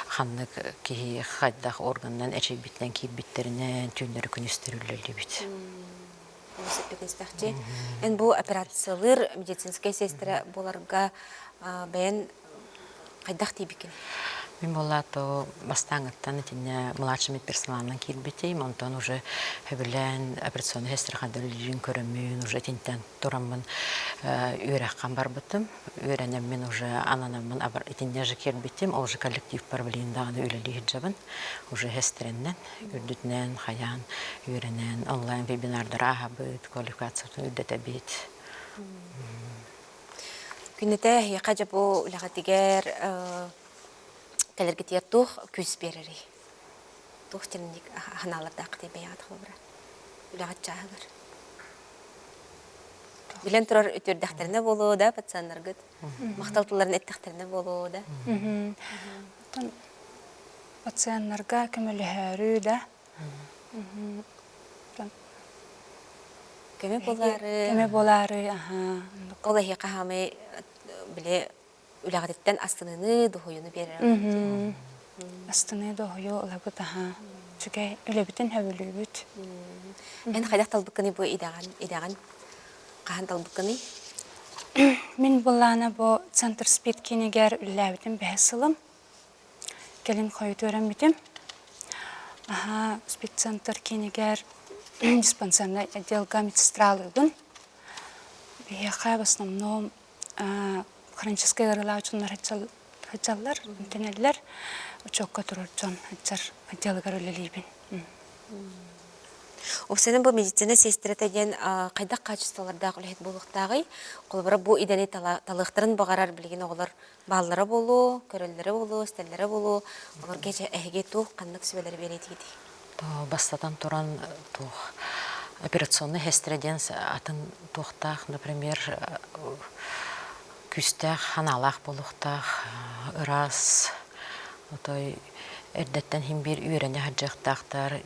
ханнык киһи хайдах органынан эчэйбитинэн киирбиттэринэн түүннэри күнүстэри үлэлиибит. Олус эппиэтинэстээх Эн бу операциялыыр медицинскэй сиэстэрэ буоларга бэйэн хайдах тиийбиккин? Мин буоллаато бастааҥыттан итиннэ младший медперсоналынан киирбитим, онтон уже сөбүлээн операционнай сестрахандар үлэлиирин көрөммүн, уже итинтэн тураммын үөрэххэ барбытым. Үөрэнэммин уже ананаммын итиннэ же киирбитим, ол же коллективпар билигин даҕаны үлэлии сылдьабын. Уже сестрэннэн, үрдүтүнэн хайаан үөрэнэн онлайн вебинардары ааһабыт, квалификациятын үрдэтэбит. Күннэтэ эһиэхэ дьэ бу үлэҕитигэр кэлэргитигэр туох күүс биэрэрий? Туох дьинник санаалардааххытый бэйэҕит холобура үлэҕит чааһыгар? Билэн турар үтүөрдэхтэринэ буолуо да пациеннаргыт махтал тылларын эттэхтэринэ буолуо да? Пациеннарга көмөлөһөөрү да Көмө буолаары. Көмө буолаары, аһаа. Ол эһиэхэ хаамай били үлэҕититтэн астыныыны, дуһуйуну биэрэр. Астыныы, дуһуйуу ылабыт, аһаа. Үчүгэй, үлэбитин сөбүлүүбүт. Эн хайдах талбыккыный бу идэҕин, идэҕин хаһан талбыккыный? Мин былаана бу Центр СПИД киинигэр үлэлээбитим бэһис сылым. Кэлин хойут үөрэммитим. Аһаа, спеццентр киинигэр диспансернай отделга медсестралыыбын. Биһиэхэ в основном хроническай ыарыылаах дьоннор сылдьаллар, эмтэнэллэр. Учуокка турар дьон сылдьар отделыгар үлэлиибин. Уопсайынан бу медицина сиэстэрэтэ диэн хайдах хаачыстыбалардаах үлэһит буолуохтааҕый? Холобура, бу идэни талыахтарын баҕарар билигин оҕолор бааллара буолуо, көрөллөрө буолуо, истэллэрэ буолуо. Олорго эһиги туох ханнык сүбэлэри биэриэтигитий? Бастатан туран, туох операционнай сестра диэн атын туохтаах, например, күүстээх санаалаах буолуохтаах, ыраас, отой эрдэттэн иһин биир үөрэнэ сылдьыахтаахтар,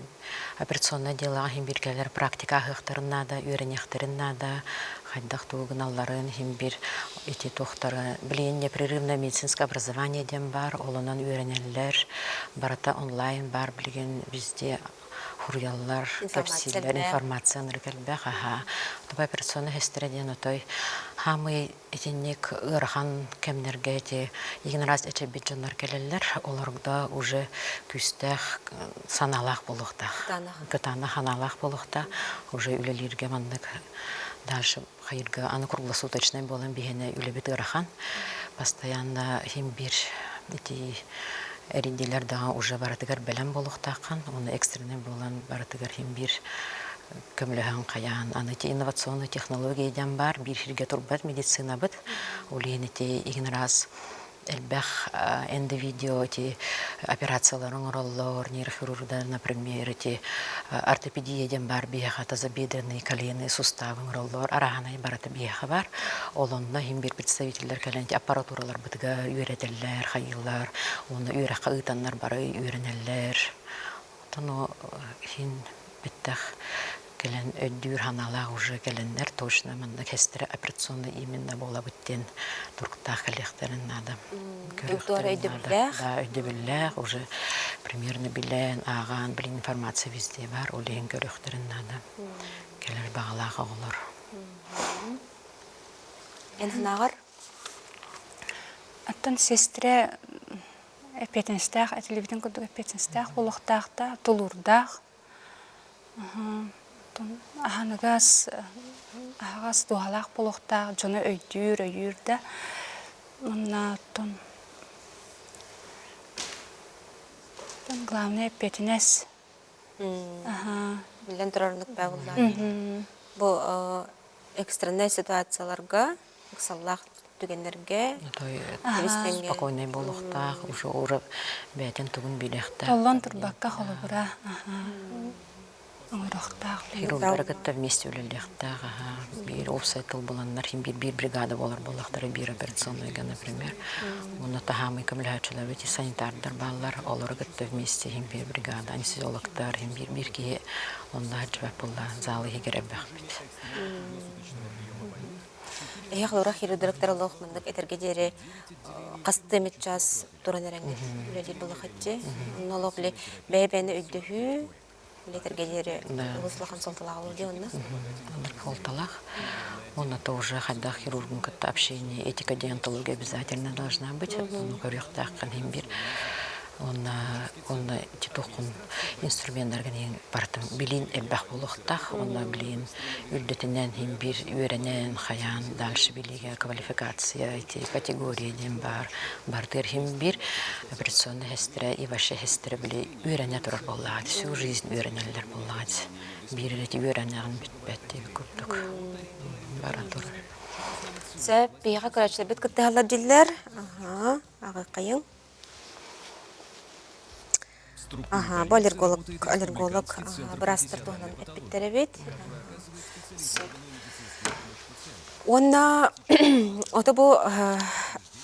операционнай делаҕа иһин биир кэлэр практика аһыахтарын наада, үөрэниэхтэрин наада, хайдах тугу гыналларын иһин биир ити туохтары билигин непрерывное медицинское образование диэн баар, ол онон үөрэнэллэр, барыта онлайн баар билигин везде суруйаллар, кэпсииллэр, информация ынырык элбэх, аһаа. Операционнай сестра диэн отой хаамый итинник ыарахан кэмнэргэ ити игин раз эчэйбит дьоннор кэлэллэр, олорго уже күүстээх санаалаах буолуохтаах. Кытаанах санаалаах буолуохтаах. Уже үлэлииргэ маннык дальше хайырга аны круглосуточнай буолан биһиэнэ үлэбит ыарахан. Постоянно иһин биир ити эрийдилэр даҕа уже барытыгар бэлэм буолуохтааххын. Уонна экстренный буолан барытыгар иһин биир көмөлөһөн хайаан аны ити инновационный технология диэн баар биир сиргэ турбат медицинабыт. Ол иһин ити игин раз элбэх эндовидео ити операциялары оҥороллор, нейрохирургдар, например, ити ортопедия диэн баар биһиэхэ тазобедренные коленные суставы оҥороллор, арааһынай барыта биһиэхэ баар. Ол онно иһин биир представителлэр кэлэн ити аппаратураларбытыгар үөрэтэллэр, хайыыллар, уонна үөрэххэ ыытаннар бары үөрэнэллэр. Оттон иһин бэттэх кэлэн өйдүүр санаалаах уже кэлэннэр точно манна кэстэрэ операционный именно буолабыт диэн туруктаах кэлиэхтэрин наада. Көрүөхтэрин наада. Да, өйдөбүллээх уже примерно билэн, ааҕан, билин информация везде бар, ол иһин көрүөхтэрин наада. Кэлэр баҕалаах оҕолор. Эн санааҕар? Оттон сестра эппиэтинэстээх, этиллибитин курдук эппиэтинэстээх буолуохтаах да, тулуурдаах. Аһыныгас, аһаҕас дууһалаах буолуохтаах, дьону өйдүүр, өйүүр да. Уонна оттон главное эппиэтинэс. Биллэн турар оннук баа буоллаҕа. Бу экстреннай ситуацияларга ыксаллаах түгэннэргэ спокойнай буолуохтаах уже ура бэйэтин тугун билиэхтээх толлон турбакка холобура оҥоруохтаах хирургдары кытта вместе үлэлиэхтээх биир уопсай тыл буланнар биир биир бригада буолар буоллахтара биир операционныйга например уонна таһаамый көмөлөһөөччүлэр эти санитардар бааллар олору кытта вместе иһин биир бригада анестезиологтар иһин биир биир киһи онно сылдьыбат буолла зал иһигэр элбэхпит. Эһэх лора хирургтар олох маннык этэргэ диэри хастыы эмит час туран эрэҥҥит үлэлиир буоллахаччы. Онно олох били бэйэ-бэйэни өйдөһүү үлэтэргэ диэри олус улахан суолталаах буолуо дии онно. Оннук суолталаах. Уонна тоже хайдах хирургун кытта общение, этика, деонтология обязательно должна быть. Ону көрүөхтээххин иһин биир. Уонна Онно ити туоххун инструменнаргын иһин барытын билиин элбэх буолуохтаах. Онно билиин үрдэтинэн иһин биир үөрэнэн, хайаан дальше билиигэ квалификация ити категория диэн баар. Барытыгар иһин биир операционный сестра и вообще сестра били үөрэнэ турар буоллаҕа всю жизнь үөрэнэллэр буоллаҕа биир эрэ ити үөрэнэҕин бүтпэт диэбит курдук бара турар. Сөп, биһиэхэ көрөөччүлэрбит кыттыһаллар дииллэр. Аһаа, аҕыйхайыҥ. Аһаа, бу аллерголог, аллерголог быраастар туһунан эппиттэр эбит. Уонна ото бу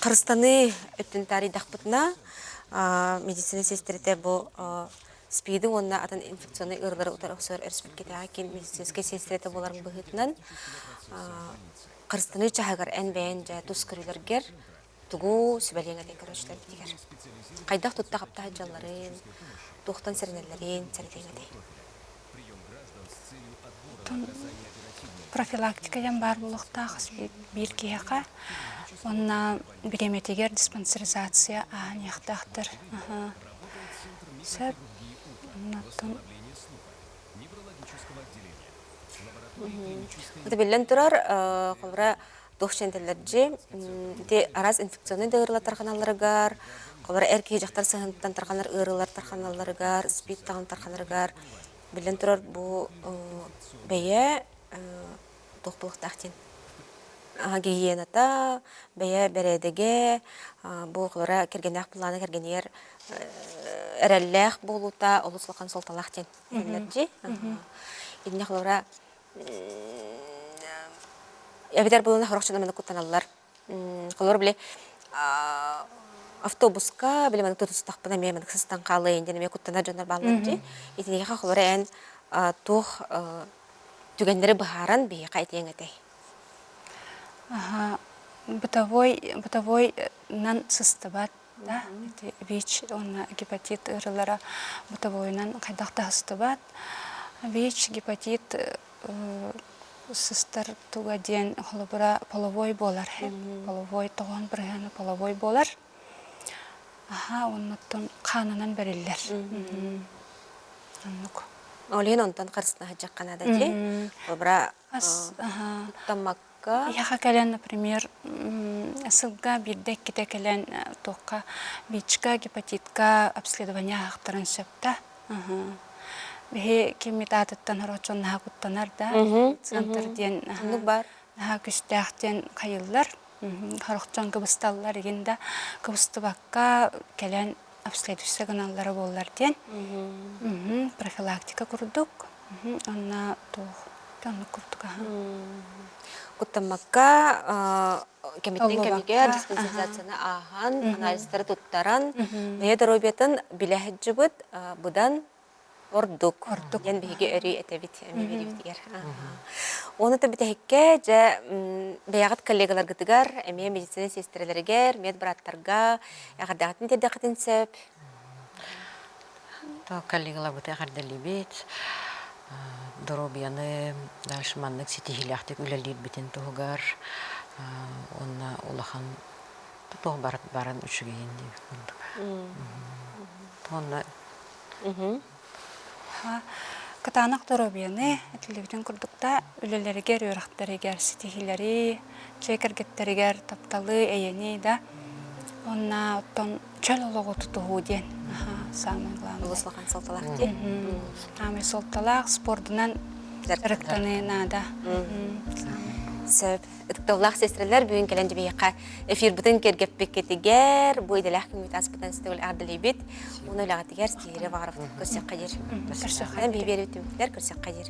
харыстаныы өттүн таарыйдахпытына, медицина сиэстэрэтэ бу СПИДы уонна атын инфекционнай ыарыылары утары охсор өрөспүүбүлүкэтээҕи киин медицинскэй сиэстэрэтэ буоларын быһыытынан харыстаныы чаһыгар эн бэйэн дьэ тус көрүүлэргэр Тугу сүбэлиэҥ этэй көрөөччүлэрбитигэр? Хайдах тутта-хапта сылдьалларын, туохтан сэрэнэллэрин сэрэтиэҥ этэй? Профилактика диэн баар буолуохтаах биир киһиэхэ. Уонна бириэмэтигэр диспансеризация ааһыныахтаахтар. Сөп. Оннуттан Это биллэн турар, холобура, туох дьиэнтэллэрдьи ити араас инфекционнай да ыарыылар тарҕаналларыгар, холобура, эр киһи дьахтар сыһыантан тарҕанар ыарыылар тарҕаналларыгар, СПИД даҕаны тарҕанарыгар. Биллэн турар, бу бэйэ туох буолуохтаах диэн гигиената, бэйэ бэрээдэгэ, бу оҕолоро кэргэннээх былаана кэргэнигэр эрэллээх буолуута олус улахан суолталаах диэн этэллэр дии. Итиннэ холобура эбэтэр буолуна сорох дьон маннык куттаналлар. Холобура били автобуска били маннык тутустахпына эмиэ маннык сыстан хаалыайын диэн эмиэ куттанар дьоннор бааллар дии. Итиниэхэ холобура эн туох түгэннэри быһааран биһиэхэ этиэҥ этэй? Аха, бытовой бытовойынан сыстыбат да ити ВИЧ уонна гепатит ыарыылара бытовойунан хайдах да сыстыбат. ВИЧ, гепатит сыстар туга диэн холобура половой буолар. Половой тоҕон бырыһыана половой буолар. Аха, оннуттан хаанынан бэриллэр. Оннук. Ол иһин онтон харыстана сылдьахха наада дии. Холобура, куттаммакка. Эһиэхэ кэлэн, например, сылга биирдэ-иккитэ кэлэн туохха ВИЧка, гепатитка обследование аахтаран сөп да. Биһи киммит аатыттан хороччон наһаа куттанар да, центр диэн наһаа күстээх диэн хайыллар. Сорох дьон кыбысталлар игин да кыбыстыбакка кэлэн обследуйса гыналлара буоллар диэн профилактика курдук онно туох оннук курдук аха Куттаммакка кэмиттэн кэмигэр диспансеризацияны ааһан анализтары туттаран бэйэ доруобуйатын билэ сылдьыбыт быдан Ордук. Ордук. Диэн биһиги өрүү этэбит эмиэ биэриибитигэр. Уонна да бүтэһиккэ дьэ бэйэҕит коллегаларгытыгар, эмиэ медицина сиэстэрэлэригэр, медбраттарга эҕэрдэҕитин тиэрдэххитин сөп. То коллегаларбыты эҕэрдэлиибит. Доруобуйаны дальше маннык ситиһиилээхтик үлэлиирбитин туһугар уонна улахан туох баран үчүгэйин диэбит курдук. Уонна Кытаанах доруобуйаны, этиллибитин курдук да, үлэлэригэр, үөрэхтэригэр ситиһиилэри, дьиэ кэргэттэригэр тапталы, эйэни да уонна оттон чөл олоҕу тутуһуу диэн саамай главное. Олус улахан суолталаах дии. Саамай суолталаах спордунан дьарыктаныы наада. Сөп. Ытыктабыллаах сестрэлэр бүгүн кэлэн дьибиэхэ эфирбытын кэргэппиккитигэр бу идэлээх күммүт ааспытын ситигил эҕэрдэлиибит. Уну үлэҕитигэр ситиһири баҕарабыт. Көрсөххө диир. Көрсөххө Биһи биэрбит түмүктэр көрсөххө диир.